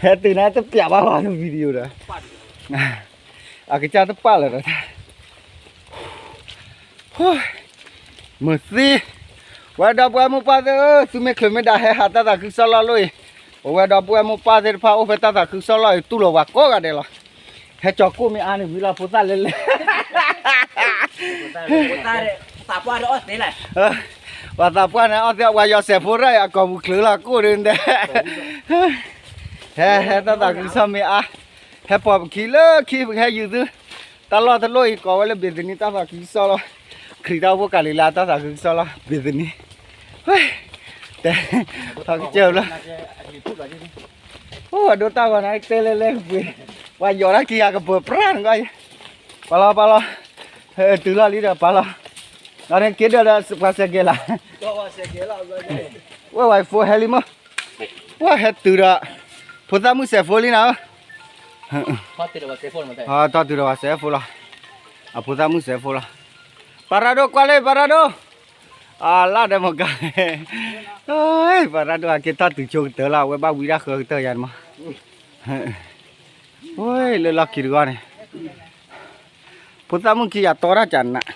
ဟဲတုၤနၤတပျးဘၣ်ဘၣ် video ဒီး, အကစၢ်တပာ်လၢၤဒီး မုာ်သံ, ပဝဲဒီပုၢ်ဝဲၢ်မိၢ်ပၢ်သ့ၣ်ဧၢ, သုမ့ၢ်ချုးမ့ၢ်ဒါဟဲဟးတၢ်သးခုကစီၣ်လီၢ်လီၢ်အံၤ, ပဝဲဒီပုၢ်ဝဲၢ်မိၢ်ပၢ်သ့ၣ်တဖၣ်အိၣ်ဖဲတၢ်သးခုကစီၣ်လီၢ်အံၤ တူၢ်လိာ်ပှၤကိးဂၤဒဲးလီၤ. ဟဲကၠီၤကိၣ်မ့ၢ်အါန့ၣ်ဝံၤလီၤ ဖိသၣ်လဲလဲ, ပှၤသးပှၢ်န့ၣ်အီၣ်သ့ ပှၤယွၤစဲးဖိရၣ်အံၤ အကိာ်ပူၤချုးလီၤကိၣ်ဒုးဒဲး, ဟဲ ဟဲတၢ်သးခုကစီၣ်မ့ၢ်အါ, ဟဲပိာ်ပခံလၢခံ ပကဟဲယုာ်သု, တၢ်လီၢ်တလီၢ်အံၤကိးဝဲလၢဘ့ၤသနံတၢ်သးခုကစီၣ်လီၤ, ခရံာ်တၢ်အိၣ်ဖှိၣ်ကၤလံၤလါတၢ်သးခုကစီၣ်လီၤ ဘ့ၤသနံ, တဲ, ထီၣ်ကစၢၢ်လီၤ, အိၣ်အဒိတၢ်ဂီၤန့ၣ် တဲလဲလဲကပှ့ၤ, ပှၤယီၤတၢ်ခံဂၤကပၢၤပြၢ်နကွၢ်, ပာ်လီၤပာ်လီၤ, တုၤလီၤလံဒီးပာ်လီၤ, ဒီးန့ၣ်က့ၤဒီးပှၤစဲးကဲၤလၢ, ဝဲဝဲဖိဟဲလံမး, ဝဲဟဲတုၤဒီး, ဖိသၣ်မုၣ်စဲးဖိလံနၤဧၢ, ထီၣ်တုၤဒီးပှၤစဲးဖိလီၤ. အဖိသၣ်မုၣ်စဲးဖိလီၤ. ပၢ်ရၣ်ဒိၣ်ကွၢ်လၢ ပၢ်ရၣ်ဒိၣ်, အလၢ်ဒီးမကါ, ပၢ်ရၣ်ဒိၣ်အက့ၤထီၣ်တုၤဆိကတၢၢ်လီၤ အဝဲဘၣ်ဝံဒၣ်ဃၢကတၢၢ်ယါန့ၣ်မး, ဝဲလၢလီၢ်ခံတဂီၢ်န့ၣ်, ဖိသၣ်မုၣ်ခံယၤတီတၢ်ကနး,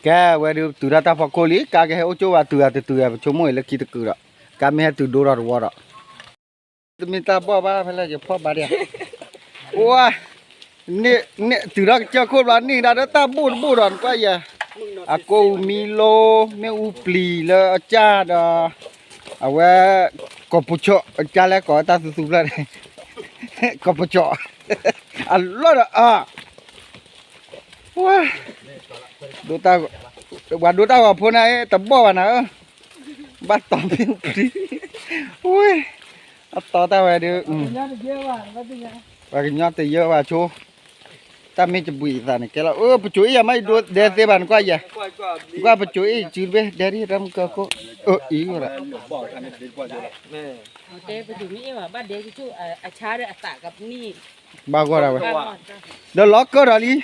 ကဲဝဲဒုးတုၤဒၣ်တၢ်ဖီခိၣ်လံ ကါကဟဲအိၣ်ကၠိဝဲတုၤဂၤတတုၤဂၤ ပဆိကမိၣ်အံၤလၢခံတကုာ်ဒီး, ကါမ့ၢ်ဟဲတုၤဒိဒီးတဝီဒီး တမ့ၢ်တၢ်ဘီၣ်ဘၣ် ဖဲလဲၣ်ယဖီၣ်ဘၣ်ဒံး, အိၣ်, န့ၣ်တုၤထီၣ်ကစၢၢ်ခိၣ်ဘျီန့ၣ်ဒၣ်ဒီးတၢ်ဘိၣ်တဘိၣ်ဒီးနကွၢ်ယဲ, အကိးမံလိ, မ့ၣ်အူပျံၤလၢအကၢ်ဒီး, အဝဲ, ကီၢ်ပူၤကၠီၣ်အကၢ်လဲၣ်ကိးတၢ်သူသူဖျၢၣ်န့ၣ်, ကီၢ်ပူၤကၠီၣ်, အလီၢ်ဒီးအ ဝဲ, ဒိတၢ်, ပှၤဒိတၢ်ဂီၤဖိန့ၣ် တဘီၣ်ဘၣ်နၤဧၢ, ဘၣ်တီမ့ၣ်အူပျံၤ, ဝဲ, အတီတၢ်ဝဲဒုး, ပှၤကညီတယၢဘၣ်ဆိ, တၢ်မ့ၢ်တဘှံးအသးန့ၣ်ကဲလီၤ, အၢ ပစိၤအ့ၣ်ယၤမ့ၢ်ယဒိဒဲသ့ဘၣ်နကွၢ်ယဲ, နကွၢ်ပစိၤအ့ၣ်စုတဘ့ၣ် ဒဲဒ်တၢ်မုၢ်ကၢခိၣ်, အၢ အံၤဝဲဒၣ် တဲပစိၤမ့ၢ်အ့ၣ်ဘၣ် ဘၣ်ဒဲကဆိၣ်အဆါဒီးအသးကနံၣ်, ဘၣ်ဂီၢ်ဒၣ်ဝဲ, ဒီးလီၤကၢၢ်ဒီးလံ,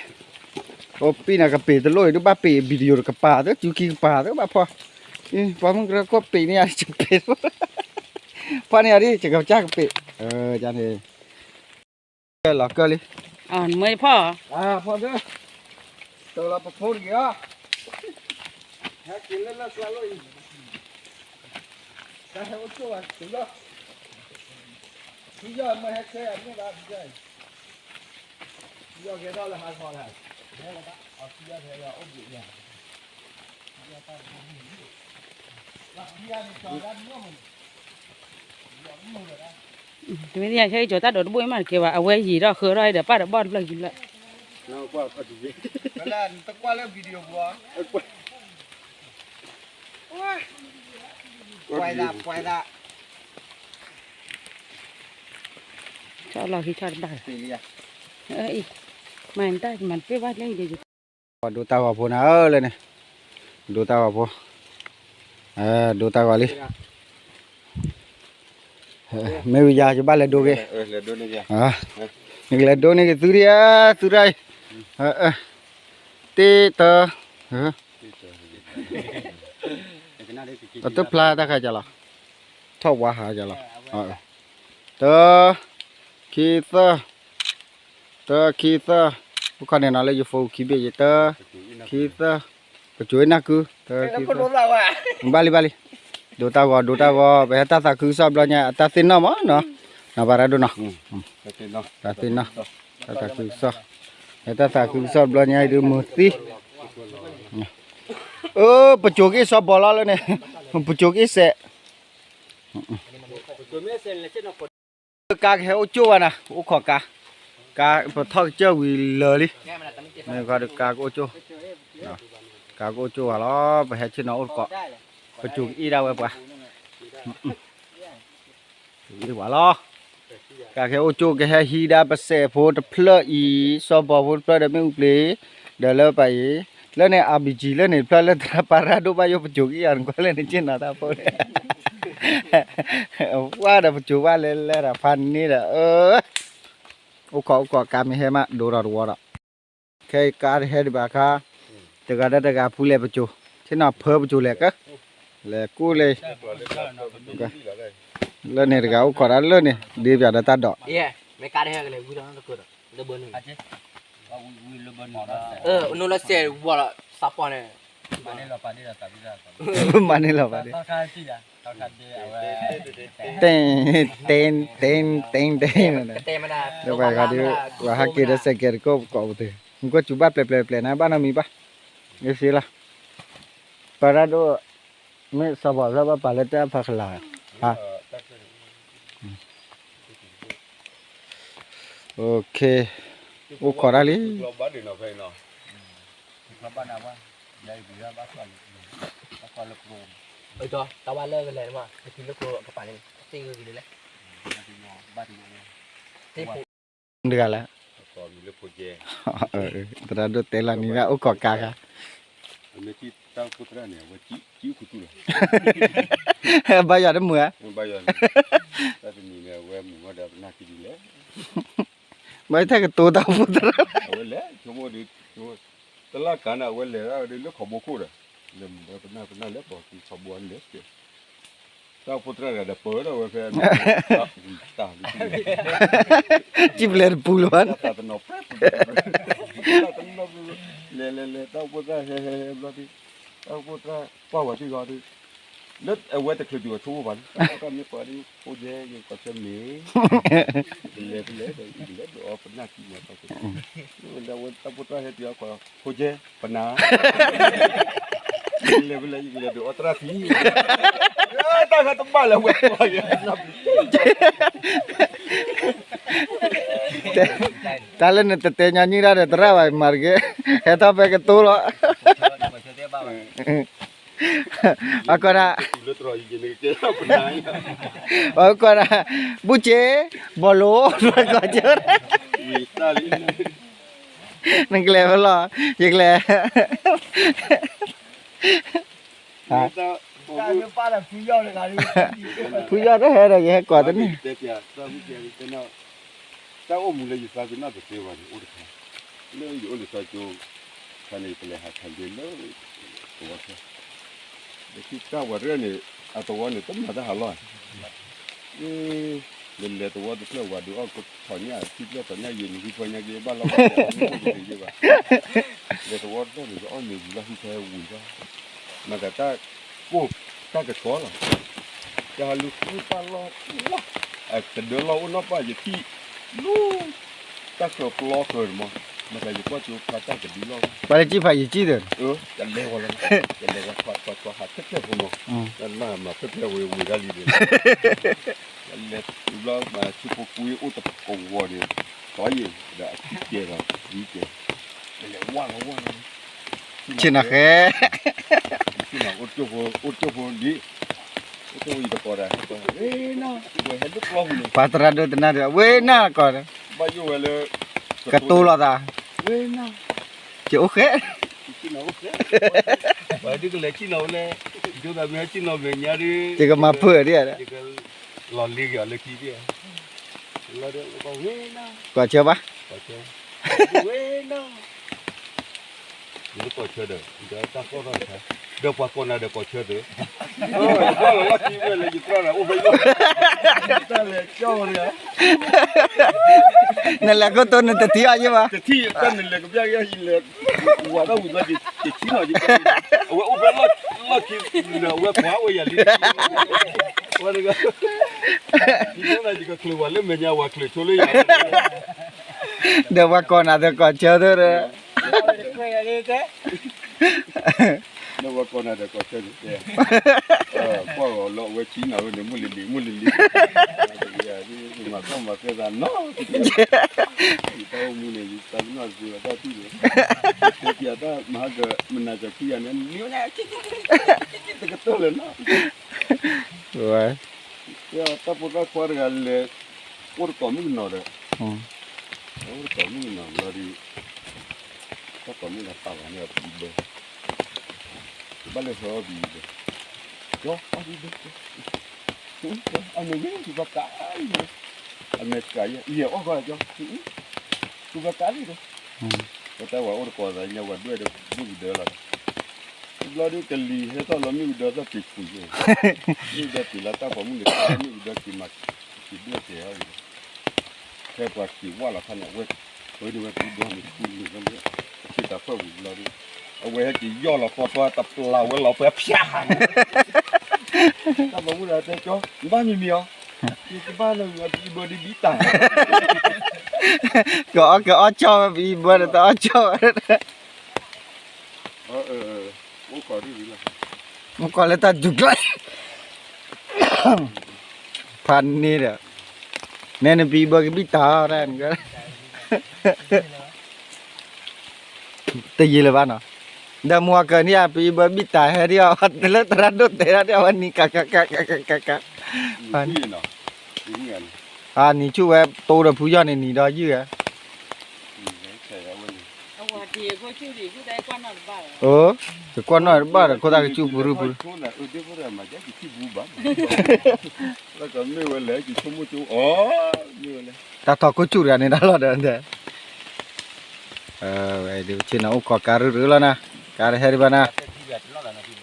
အိၣ်ပံၣ်နၤကပ့ၤတလိၣ်အံၤ ဒုးဘၣ်ပ့ၤ video တကပၤသၢ စုခံကပၤသၢ ဘၣ်ဖီ, ပှၤမုၢ်ကရၢခိၣ်ပ့ၤန့ၢ်ယၤ ယပ့ၤ, ဖီန့ၢ်ယၤဒ် ယကစၢ်ကပ့ၤ, န့ၣ် လီၤကၢၢ်လံ, ဖီ, ဖီဒၢ, တလီၤပဖိတဂ့ၤအီၤ, ဟဲက့ၤလၢလၢကျါလီၤအံၤ, တၢ်ဟဲအိၣ်ကၠိဝဲတုၤလီၤ, ထူယီၢ်မ့ၢ်ဟဲဆဲအမ့ၢ်ဘၣ်, ထူယီၢ်ကဲထီၣ်လၢဟါခီလၢ, ထူယီၢ်ဟဲလၢအိၣ်ဘှံးယၤ, တမ့ၢ်ယၤခဲအံၤကၠီၤတၢ်ဒိးတဘိၣ်အံၤမးတကဲဘၣ် အဝဲယံာ်ထီၣ်ဃၢထီၣ်ဒီးပၢ်ဒီးဘီၣ်တဖျၢၣ်ခံဖျၢၣ်, တကွၢ်လၢ video ပူၤ, ပှဲၤဒၣ်ပှဲၤဒၣ်, ဆီၣ်လီၤဟံးဆီၣ်တဘၣ်, မၤတၢ်မၤတပ့ၢ်ဘၣ်လၢယ ဒိတၢ်ဂီၤဖိန့ၣ်ဧၢလၢန့ၣ်, ဒိတၢ်ဂီၤဖိ, ဒိတၢ်ဂီၤလံ, မ့ၢ်ဝံၤယၤ ယဘၣ်လဲၤဒိက့ၤ, နကလဲၤဒိန့ၢ်က့ၤသုဒံးဧါ, သုရၢ်အံၤ, တ့တၢ, တဖျါတၢ်ခါကလီၤ, ထီၣ်ဝါဟးကလီၤ, တၢ, ခံသၢ, တၢ ခံသၢ, အိၣ်ခိးန့ၣ်နီၤလၢယဖိခံဘ့ၣ်ယတၢ, ခံသၢ, ပစိၤအ့ၣ်နၢ်ကု, တၢ ခံသၢ, ဘၣ်လံဘၣ်လံ, ဒိတၢ်ဂီၤ ဒိတၢ်ဂီၤ ပဟဲတၢ်သးခုကစီၣ်ဘျီညါ အတၢ်သ့ၣ်နီၣ်မးနီၤ, နီၤပၢ်ရၣ်ဒိၣ်နီၤ, တၢ်သ့ၣ်နီၣ်, တၢ်သးခုကစီၣ်, ဟဲတၢ်သးခုကစီၣ်ဘျီညါအံၤဒုးမုာ်သံ, အၢ ပစိၤကအ့ၣ်စီၤဘီလီၤလၢန့ၣ်, ပစိၤကအ့ၣ်စဲး ကါကဟဲအိၣ်ကၠိဝဲနၤ အိၣ်ခိးကါ, ကါပထီၣ်ကစၢၢ်ဝံၤလၢာ်လံ, မ့ၢ်ကါဒုးကါကအိၣ်ကၠိ, ကါကအိၣ်ကၠိဝဲလီၤ ပဟဲဆ့ၣ်နီၤအိၣ်တကိး, ပစိၤကအ့ၣ်ဒၣ်ဝဲပှၤ အ့ၣ်ဝဲလီၤ, ကါကဟဲအိၣ်ကၠိကဟဲဟံးဒၣ်ပစဲးဖိတဖျၢၣ်အံၤ စီၤဘီဖိတဖျၢၣ်ဒီးမ့ၣ်အူပျ့ၤ, ဒီးလၢပှၤအံၤ, လၢန့ၣ် RPG လၢန့ၣ်တဖျၢၣ်လၢသရၣ်ပၢ်ရၣ်ဒိၣ်ဘၣ်ယိၣ် ပစိၤကအ့ၣ်အီၤနကွၢ်လၢန့ၣ်ဆ့ၣ်နီၤတၢ်ဖိန့ၣ်, ဝါဒီးပစိၤဘၣ်လဲၤလဲၤဒီးဖးန့ၣ်ဒီး အိၣ်ခိးအိၣ်ခိးကါမ့ၢ်ဟဲမးဒိဒီးတဝီဒီး, ခဲအံၤကါတဟဲဒံးဘၣ်ခါ, တဂၤဒီးတဂၤဖူလဲၤပစိၤ, ဆ့ၣ်နီၤဖၢပစိၤလဲၤကၢ, လဲၤကူလဲၤ, လၢန့ၣ်တဂၤအိၣ်ခိးဒၣ်လၢန့ၣ် ဒ့ပၠးဒီးတၢ်ဒိး, မ့ၢ်ကါတဟဲကလဲၤဝံလီၤ, နအိၣ်လၢစဲးဝီလီၤသးပှၢ်န့ၣ်, မၤန့ၢ်လီၤပာ်ဒ့ၣ်, တ့တ့တ့တ့တ့, ဒီးပှၤဂၤဒုး ပှၤဟးက့ၤဒီးစဲးကဲးတကိးပကိးပတုာ်, နကွၢ်စူၤဘၣ်ပျဲၤပျဲၤပျဲၤန့ၣ် ဘၣ်နီတမံၤဘၣ်, မ့ၢ်သ့လီၤ, ပၢ်ရၣ်ဒိၣ်, မ့ၢ်စီၤဘီၣ်လၢဘၣ်ပာ်လၢတၢ်ဖးကလၤ, အိၣ်ခိးတၢ်လံ, တဂၤလၢ်, သရၣ်ဒိၣ်တဲလီၤနံၤဒၣ်အိၣ်ခိးကါခါ, မ့ၢ်ထံၣ်တၢ်အိၣ်ဖှိၣ်သရၣ်န့ၣ် အဝဲကံၣ်အိၣ်ခူသူၣ်လီၤ. ဘါယွၤတမုာ်ဧါ. ဘါယွၤန့ၣ် တၢ်တနံၤန့ၣ် အဝဲမုာ်ဝဲဒီးပနၢ်ကံၣ်ဒ်လဲၣ်. ဘၣ်ယွၤထဲကတိၤတၢ်အိၣ်ဖှိၣ်သရၣ် အဝဲလဲၤဆိကမိၣ်ဒီး တလၢ်ကၤန့ၣ် အဝဲလဲၤဒၣ်ဒီးလၢခီဘိခိၣ်ဒီး လဲၤမုာ်ဒီးပနၢ်ပနၢ်လဲၤပိာ်ကံခီဘိန့ၣ် တၢ်အိၣ်ဖှိၣ်သရၣ်တဂၤဒီးပၢဝဲဒၣ်ဝဲဖဲ တၢ် တၢ် ကံၣ်ပျဲၢ်တပူၤလၢၤဘၣ်န့ၣ် တၢ်တနီၤ လဲၤလဲၤလဲၤ တၢ်အိၣ်ဖှိၣ်သရၣ်ဟဲဟဲဟဲဘျီဒီး တၢ်အိၣ်ဖှိၣ်သရၣ်ကွၢ်ဝဲသ့ၣ်ဂီၤဒီး လၢအဝဲတချုးတုၤအဆိကမိၣ်ဘၣ်န့ၣ် တၢ်အိၣ်ဖှိၣ်သရၣ်မ့ၢ်ပှၤဒီး ဖိကဲ ယကီၢ်ဆၢမ့ၢ် ကလဲၤဖဲလဲၣ်ဒီး ယကလဲၤဒုးအီပနၢ်ခံန့ၣ် တၢ်အိၣ်ဖှိၣ်သရၣ် လၢအဝဲတၢ်အိၣ်ဖှိၣ်သရၣ်ဟဲတုၤအီၣ်ခိး ဖိကဲ ပနၢ် လဲၤဖဲလဲၣ် ယကလဲၤဒုးအီသရၣ်ခံ တၢ်ခါတဘၣ်လၢအဝဲကွၢ်ယၤ တၢ်လၢနတတဲညီနုၢ်တၢ်ဒီးသရၣ်ဘၣ်မၤတက့ၢ် ဟဲထီၣ်ဖဲကတိၤလီၤ အကီၢ်ဒၣ် အကီၢ်ဒၣ် ဘူၣ်က့ ဘီလိ ကီၢ်ကၢၢ် နကလဲၤဖဲလီၤ ယကလဲၤ ဖုယီၢ်တဟဲဒီး ယဟဲကွၢ်တန့ၢ် တၢ်အိၣ်မူလၢယသးပ့ၤနီၣ်တသ့ဘၣ်န့ၣ် အိၣ်တခါ လၢယအိၣ်လံာ်စီဆှံခါန့ၣ် ပလဲၤဟးခးယဲလၢသဝီဆၢ လၢခံတၢ်ဝဲတရၢၣ်န့ၣ် အသဝီန့ၣ် တမၤတၢ်ဟးလီၢ် လဲၤလဲၤသဝီတဖျၢၣ်ဝဲဒုးအီၣ်ကထီၣ်ညၣ် ထံဖျၢၣ်ထီၣ်ညၣ်ယဲၢ်နဟံၣ်ဖီညါက့ၤဘၣ်လီၢ်ဘၣ်ဘၣ် လဲၤသဝီတဖျၢၣ်န့ၣ် ယအီၣ်မ့ၤဝံၤလီၢ်ဟံၣ်ဖဲဝံၤလီၤ မၤသးတၢ်ကိၢ်တၢ်ကဆှီလီၤ တၢ်ဟးလူၤဃုတၢ်လီၢ် အကဒၢလီၢ်အိၣ်နီၢ်ပၢ်ယထံၣ် လူၤ တၢ်ဃၢၤပျီဃၢၤတမီၤ မၤသးယကွၢ်ကၠိဖျါတၢ်ကဒုလီၢ် ပှၤလၢကံၣ်ဖးယကံၣ်ဒီး ယလဲၤဝဲလီၤ ယလဲၤဝဲထွါထွါထွါဟးဖျဲၣ်ဖျဲၣ်ဖိမီၤ မၤမၤဖျဲၣ်ဖျဲၣ်ဝဲဝံၤဒၣ်လံဒီး လဲၤဘျီမၤဆူဖိကွံအိၣ်တကဝီၤန့ၣ် တီယံၤဒီးအကံၣ်ကဲဒီး ဝံကဲ လဲၤဝါလီၤဝါလီၤ ဆ့ၣ်နီၤဃဲ ဆ့ၣ်နီၤ အိၣ်တကၠိၢ်ဖိ အိၣ်တကၠိၢ်ဖိလံ အိၣ်တကၠိၢ်ဖိယတကိးဒီး ဝဲနၤ ဝဲဟဲလၢပျီပူၤန့ၣ် ပှၤသရၣ်ဒိၣ်တနၢ်ဒီး ဝဲနၤကိးဒီး ဘၣ်ယိၣ်ဝဲလၢ ကတိၤလီၤသး ဝဲနၤ ကအိၣ်ဃဲ ပှၤဒုးကလဲၤဆ့ၣ်နီၤဝဲလဲၣ် ယိၣ်သးမ့ၢ်ဟဲဆ့ၣ်နီၤမဲာ်ညါဒီး ယကမၤဖုးဒ် လီၤလ့က့ၤအီၤလၢခံသ့ၣ် လီၤဒီး ဝဲနၤ ကီၢ်ဆၢဘၣ် ကီၢ်ဆၢ ဝဲနၤ ယကီၢ်ဆၢဒီး ယတၢ်ကီၢ်ထီၣ်တခါ ဒီးပှၤကိးနၤဒီးကီၢ်ဆၢသ့ လီၤလီၤလီၢ်ခံဝဲလၢယသရၣ်ဒီးအိၣ်ဖဲယိၣ် တၢ်လဲၤကၠီဝဲတဂၤ နလဲၤခိၣ်တိနတထံၣ်အီၤယဲၢ်ဘၣ် တထံၣ်တၢ်နလဲၤကပျၢ်က့ၤယလဲၤ ဝၤတၢ်ဝံၤဘျီ ယထံၣ်လီၤယက အဝဲအိၣ်ဖဲလီၢ်ခံဒီး အဝဲကွၢ်ဝဲယၤလံ ဝဲတဂၤ ယကချုးဝဲလၢမဲာ်ညါ ဝဲချုးဆိလၢယၤ ဒီးပှၤကိးနၤဒီးကီၢ်ဆၢသ့ဒီး ဒီးပှၤကိးနၤဒီးကီၢ်ဆၢသ့ ကွၢ်လီၤလီၤ အဝဲဆ့ၣ်နီၤဝဲန့ၣ် မုၢ်လံၤလံၤ မုၢ်လံၤလံၤ မၤကီၢ်မၤကဲသးနီၤ တၢ်အိၣ်မူန့ၣ် ယသးပ့ၤနီၣ်စ့ၢ်ကီးတၢ်ထံၣ်န့ၣ် တဲပျးတၢ်မဟါက မနၤကၠီၤခံဂၤန့ၣ် နံၤဝဲန့ၣ် တကတၢၢ်လၢၤနီၤ တၢ်ဖိသၣ်ခွါတဂၤလဲၤ အိၣ်တကိးမုၣ်ကနီၤဒီး အိၣ်တကိးမုၣ်ကနီၤဘျီဒီး တၢ်ကိးမုၣ်ဒီးပာ်ဝဲန့ၣ်အပံဘၢ ဘၣ်လဲၤဟဲအီၣ်ပံဘၢ ကၠီအီၣ်ပံဘၢ အမဲာ်ဝဲ သူဘၣ်ကးလံ အမဲာ်ကးယဲ ယဲအီၣ်ဃီကၠီ သူဘၣ်ကးလံဒီး ပတၢ်ဝဲအိၣ်တကိးသးညါဝဲဒွဲၣ်ဒီး မုၣ်ကဒၢလီၤဒီး ဘျီဒုးကလံၤဟဲထီၣ်လီၤမုၣ်ကဒၢသီၣ်က့ၤဆူၣ်ယဲ မုၣ်ကဒၢက့ၤလၢတၢ်ပိာ်မုၣ်န့ၣ် မုၣ်ကဒၢက့ၤမၤက့ၤဒွဲၣ်ကဲၤအီၤ ဖဲပှၤက့ၤဝၢ်လီၤခါန့ၣ် အဝဲ ဝဲဒၣ်ဝဲပူဒီန့ၣ် ပူန့ၣ်လီၤ အဆ့တၢ်ဖၢၣ်ပူၤဘျီဒုး အဝဲဟဲက့ၤယီၢ်လီၤကီၢ်တွါတပျၢ်ဝဲလီၤဖဲဖၠၣ် တၢ်ပိာ်မုၣ်ဒီးတဲကၠီ နဘၣ်မံၤမံၤအီၤ ယကဘၣ်လီၤမံၤအီၤ ပံဘၢဒ်ဘံတၢ် ကအီၣ်ကအီၣ်ကၠီဝဲ ပံဘၢဒီးတအီၣ်ကၠီဝဲ အိၣ်ခိးဒ်လီၤ မ့ၢ်ကွၢ်လၢတၢ်ဒုးကျါ ဖးန့ၣ်ဒီး နဲနပံဘၢကဘံၣ်တၢ်တၢ်န့ၣ် တယံာ်လၢၤဘၣ်နီၤ ဒီးမုၢ်အကၢၤန့ၣ် ပံဘၢဘံၣ်တၢ်ဟဲဒ်အီၤ လၢသရၣ်ဒိၣ်တဲဒၣ်ဒ်အဝဲနံၤကကကကကက အနံၤဆူၣ်ဝဲတိဒီးဖုယီၢ်န့ၣ် နံၤဒီးယုၢ်ဧါ အဝဲ အိ, ယကွၢ်နီၣ်တဘၣ်ဒီး ခိၣ်သၣ်ကစူၣ်ပူၤရူပူၤ, တၢ်ထီၣ်ခိၣ်စူၣ်တဂၤန့ၣ်တၢ်လီၢ်ဒီး, ဝဲဒုးဆ့ၣ်နီၤအိၣ်ခိးကါရုရုလီၤနၤ, ကါတဟဲဒံးဘၣ်နၤ, ဖဲလၢတူၢ်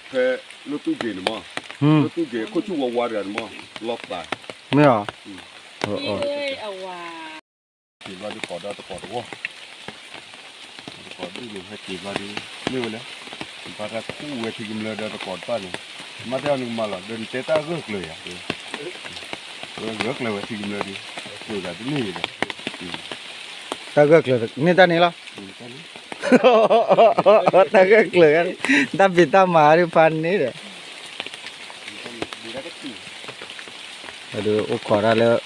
က့ၤန့ၣ်မး, လၢတူၢ်က့ၤခိၣ်စူၣ်ဝါဝါတဂၤန့ၣ်မး, လီၤပာ်, မ့ၢ်အီၤ, က့ၤဘျီဒုးကိးဒီးတကိးတဝီ, တကိးဒုးဟဲက့ၤဘျီဒုး, မ့ၢ်ဝဲလဲၣ်, ဘၣ်တၢ်ခူၣ်ဝဲထံကမျၢၢ်ဒီးတကိးတဖၣ်န့ၣ်, မ့ၢ်တဲအီၤန့ၣ်ကမၤလီၤ ဒီးနတဲတၢ်ဂၢၢ်ကျၢၤယၤ, ဝဲဂၢၢ်ကျၢၤဝဲထံကမျၢၢ်ဒုး, ကျၢၤတၢ်တန့ၢ်ဒီး, တၢ်ဂၢၢ်ကျၢၤန့ၢ်တၢ်န့ၣ်လီၤ, တၢ်ဂၢၢ်ကျၢၤ, တၢ်ဖံးတၢ်မၤဒုးဖးန့ၣ်ဒီး ဒုးအိၣ်ခိးတၢ်လၢ ရီ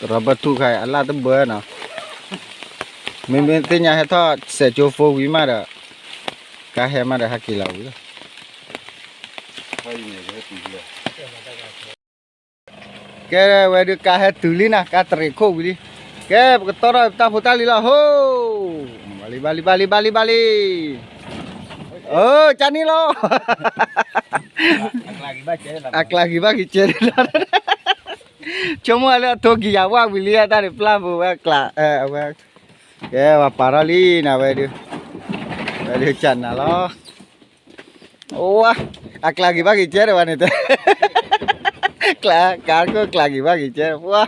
ဘၢၣ်ထူၣ်ခါအံၤ အလၣ်တဘၢနီၤ, မ့မ့ၢ်သ့ၣ်ညါဟဲထီၣ်စဲးကၠိဖိဝံၤမးဒီး, ကါဟဲမးဒီးဟဲက့ၤလီၤဝံၤလီၤ, ကဲဝဲဒုးကါဟဲတုၤလံနၤ, ကါတရံးခိၣ်ဝံၤလံ, ကဲပကတီထီၣ်ပတၢ်ဖိတၢ်လံၤလီၤဟိ, ဘၣ်လံဘၣ်လံဘၣ်လံဘၣ်လံဘၣ်လံ, အၢ ကၢ်န့ၣ်လီၤ အကျးကံၤဘၣ်ကံၤကဲ, ဆိကမိၣ်လၢအထိကံၤယၤဝၣ်ဝံၤလံ တၢ်န့ၣ်ပျၢ်ပူၤဝဲအကျး, အဝဲ, ကဲပှၤပာ်ထီၣ်လံနၤဝဲဒုး, ဝဲဒုးကနၤလီၤ, အိၣ်ဝါ, အကျးကံၤဘၣ်ကံၤကဲဒီးဝဲန့ၣ်တဲ, ကျး, ကါခိၣ်ကျးကံၤဘၣ်ကံၤကဲ, ပှၤ,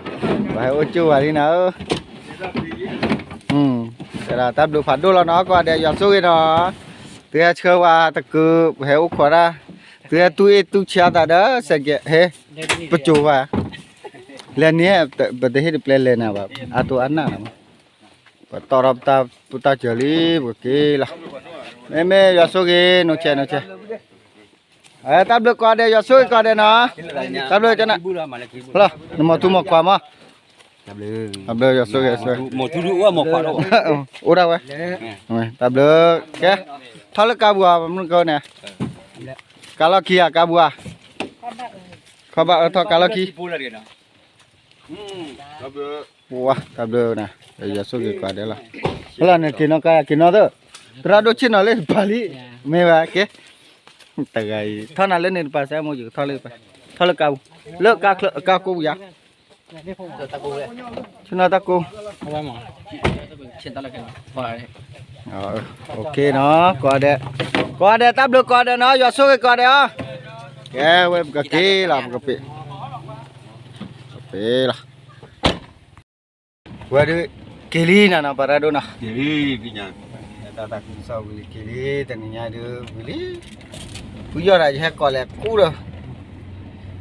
ပှၤဟဲအိၣ်ကၠိဝဲလံနၤဧၢ, တၢ်ဘျုးဖးဒိၣ်လီၤနီၤ ကိးဂၤဒဲး ယွၤဆိၣ်ဂ့ၤနီၤ, သုဟဲဆှၢဝဲတကု, ပဟဲအိၣ်ခိးတၢ်, သုဟဲတူၢ်အ့ၣ်တူၢ်ဆါသးဒီး စဲးကဲး ဟဲ, ပစိၤဝဲ, လဲၤန့ၣ်, ပတဟ့ၣ်တပျဲလဲၤနၤဘၣ်, အတိၢ်အနၢ်နီၤ, ပတီၢ်ထီၣ်ပတၢ်စၢၤလံ ပကက့ၤလီၤ, မ့မ့ၢ်ယွၤဆိၣ်ဂ့ၤ နိဆဲးနိဆဲး တၢ်ဘျုးကိးဂၤဒဲး ယွၤဆိၣ်ဂ့ၤကိးဂၤဒဲးနီၤ, တၢ်ဘျုးကန, နမီၤထူမီၤခွါမး, တၢ်ဘျုးယွၤဆိၣ်ဂ့ၤ, အိၣ်ဒၣ်ဝဲ, တၢ်ဘျုး, ကဲ, ထီၣ်လၢကါပူၤဧါ မနုၤကန့ၣ်, ကါလီၢ်ခံဧါ ကါပူၤဧါ, ခီဘၣ်အၢထီၣ်ကါလီၢ်ခံ ဝါ, တၢ်ဘျုးနၤ, ယွၤဆိၣ်ဂ့ၤကိးဂၤဒဲးလီၤ, ဟဲလီၤန့ၣ်က့ၤနီၢ်ကါ က့ၤနီၢ်သၢ, သရၣ်ဒိၣ်ဆ့ၣ်နီၤလၢတပၤလံ, မ့ၢ်ဘၣ်ကဲ, တဂၤအံၤ ထီၣ်နၤလၢန့ၣ်တပၤ စဲမိၢ်ယကထီၣ်လၢတပၤ, ထီၣ်လၢကါပူၤ, လၢကါချၢ ကါကိးပူၤယါ, ဆ့ၣ်နီၤတၢ်ကိး နီၤ, ကိးဂၤဒဲး, ကိးဂၤဒဲး တၢ်ဘျုးကိးဂၤဒဲးနီၤ ယွၤဆိၣ်ဂ့ၤကိးဂၤဒဲးအီၤ, ကဲဝဲပကက့ၤလီၤ ပကပ့ၤ, ပ့ၤလီၤ ဝဲဒုး က့ၤလံနၤနီၤ ပှၤတၢ်ဒိၣ်နီၤ, တၢ်သးခုကစီၣ်ဝံၤလံ က့ၤလံ တနံၤညါဒုးဝံၤလံ, ဖုယီၢ်ဒီးယဟဲကိးလဲၤကူဒီး,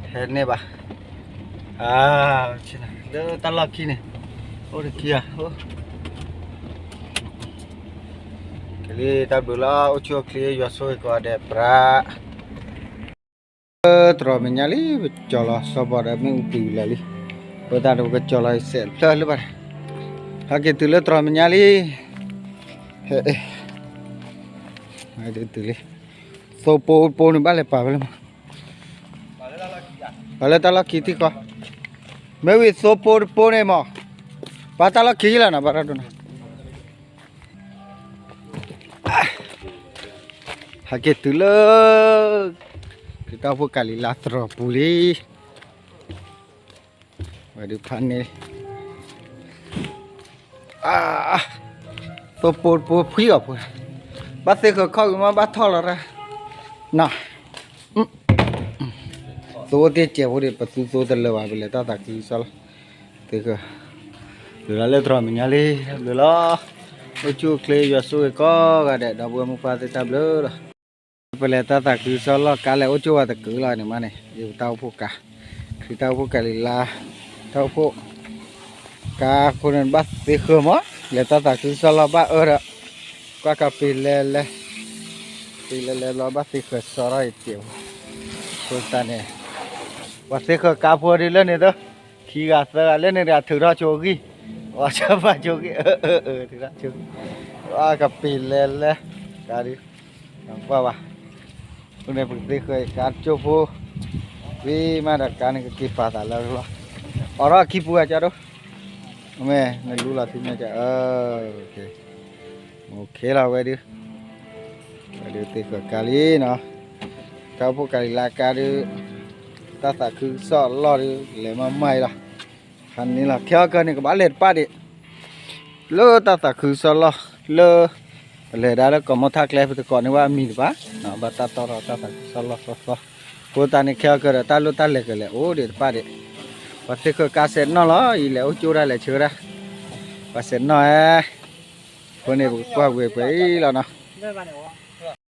ဟဲန့ၢ်ဘၣ်, လၢတၢ်လီၢ်ခံန့ၣ်, အိၣ်တခံဂၤ, က့ၤလံ တၢ်ဘျုးလီၤ အိၣ်ဆူၣ်အိၣ်ချ့ ယွၤဆိၣ်ဂ့ၤကိးဂၤဒဲးပြး တြီၤမဲာ်ညါလံ ပကၠီၤလီၤ စီၤပီၤဒီးမ့ၣ်အူပူၤလီၤလံ, အဃိသတးဒီးပကကၠီၤလီၤစဲးဖျၢၣ်လၢပှၤ, ဟဲက့ၤတုၤလၢတြီၤမဲာ်ညါလံ, ဟဲ, တုၤလံ, သိပိတပိန့ၣ် ဘၣ်လဲၤပာ်ဖဲလဲၣ်မး, ပာ်လၢတၢ်လီၢ်ခံထံၣ်ဃီ, မ့ၢ်ဝံၤသိပိတပိန့ၣ်မး, ပာ်တၢ်လီၢ်ခံလီၤနီၤ ဘၣ်တၢ်ဒိၣ်နီၤ ဟဲက့ၤတုၤလၢ ခရံာ်တၢ်အိၣ်ဖှိၣ်ကၤလံၤလါသရိာ်ပူၤလံ, ဝဲဒုးဖးန့ၣ်, သိပိတပိဖှံအီၤဖိ, ဘၣ်သ့ဃၢၤခီၣ်က့ၤမး ဘၣ်ထီၣ်လီၤရၣ်, နီၤ, သိအိၣ်တ့ၢ်စဲးဖိဒံး ပသူသိတလၢာ်ဘၣ် ပလဲၤတၢ်သးခုကစီၣ်လီၤ, သ့ဃၢၤ, ဘျုးလီၤလၢတြီၤမဲာ်ညါလံ, ဘျုးလီၤ, အိၣ်ဆူၣ်အိၣ်ချ့ ယွၤဆိၣ်ဂ့ၤကိးဂၤဒဲး ဒီပုၢ်ဝဲၢ်မိၢ်ပၢ်သ့ၣ်တၢ်ဘျုးလီၤ. ပလဲၤတၢ်သးခုကစီၣ်လီၤ ကါလဲၤအိၣ်ကၠိဝဲတကုာ်လီၤန့ၣ်မးန့ၣ် ယတၢ်အိၣ်ဖှိၣ်ကါ, ခရံာ်တၢ်အိၣ်ဖှိၣ်ကၤလံၤလါ, တၢ်အိၣ်ဖှိၣ်, ကါအဃိန့ၣ် ဘၣ်သ့ဃၢၤမး, လဲၤတၢ်သးခုကစီၣ်လီၤ ဘၣ်အၢဒီး, ကွၢ်ကပ့ၤလဲၤလဲၤ, ပ့ၤလဲၤလဲၤလီၤ ဘၣ်သ့ဃၢၤစီထီၣ်အံၤတ့ၢ်, အဃိသတးန့ၣ်, ပှၤသ့ဃၢၤကါဖိဒ်လၢန့ၣ်သၢ, ခံဂၤသၢဂၤလၢန့ၣ်တဂၤထုးထီၣ်ဆိဂံၢ်, ပှၤဆၢဖးဆိဂံၢ်, အၢ အၢ အၢ ထုးထီၣ်ဆိဂံၢ်, ကပ့ၤလဲၤလဲၤ, ကါဒုး ဘၣ်ဘၣ်, အဃိန့ၣ် ပကသ့ဃၢၤကါကၠိဖိ, ဝံၤမးဒီးကါန့ၣ်ကက့ၤပာ်သးလၢလီၤ, အိးထီၣ်ခံပူၤဂၤကၠီဒိၣ်, မ့ၢ်နလူလီၤထံမ့ၢ်က OK လီၤဝဲဒုး, ဝဲဒုးသ့ၣ်ဃၢၤကါလံနီၤ, တၢ်အိၣ်ဖှိၣ်ကါလံၤလါကါဒုး, တၢ်သးခုကစီၣ်အလီၢ်ဒုး လဲၤမးမးအံၤလီၤ, ခါန့ၣ်လီၤ ခဲအံၤကၢန့ၣ် ကဘၣ်လဲၤတပၣ်ဒံး လၢတၢ်သးခုကစီၣ်လီၢ်လၢ ပလဲၤဒၣ်လၢကီၢ်မိၢ်ထးကျဲ ပတကိးန့ၢ်ဘၣ်အမံၤတပၣ်, ဘၣ်တၢ်တီထီၣ်တၢ်သးခုကစီၣ်လီၢ်သီသီ, အဃိသတးန့ၣ် ခဲအံၤကၢဒီး တၢ်လိၣ်တၢ်လဲၤကလဲၤအိၣ်ဒံးတပၣ်ဒံး, ပှၤသ့ၣ်ဃၢၤကါစဲးနီၣ်လီၤ အံၤလဲၤအိၣ်ကၠိဒၣ်လဲၤဆၢဒၣ်, ပှၤစဲးနီၣ်ဧါ, အဃိန့ၣ် ပကကွၢ်ကွံာ်ပှဲၤအံၤလီၤနီၤ.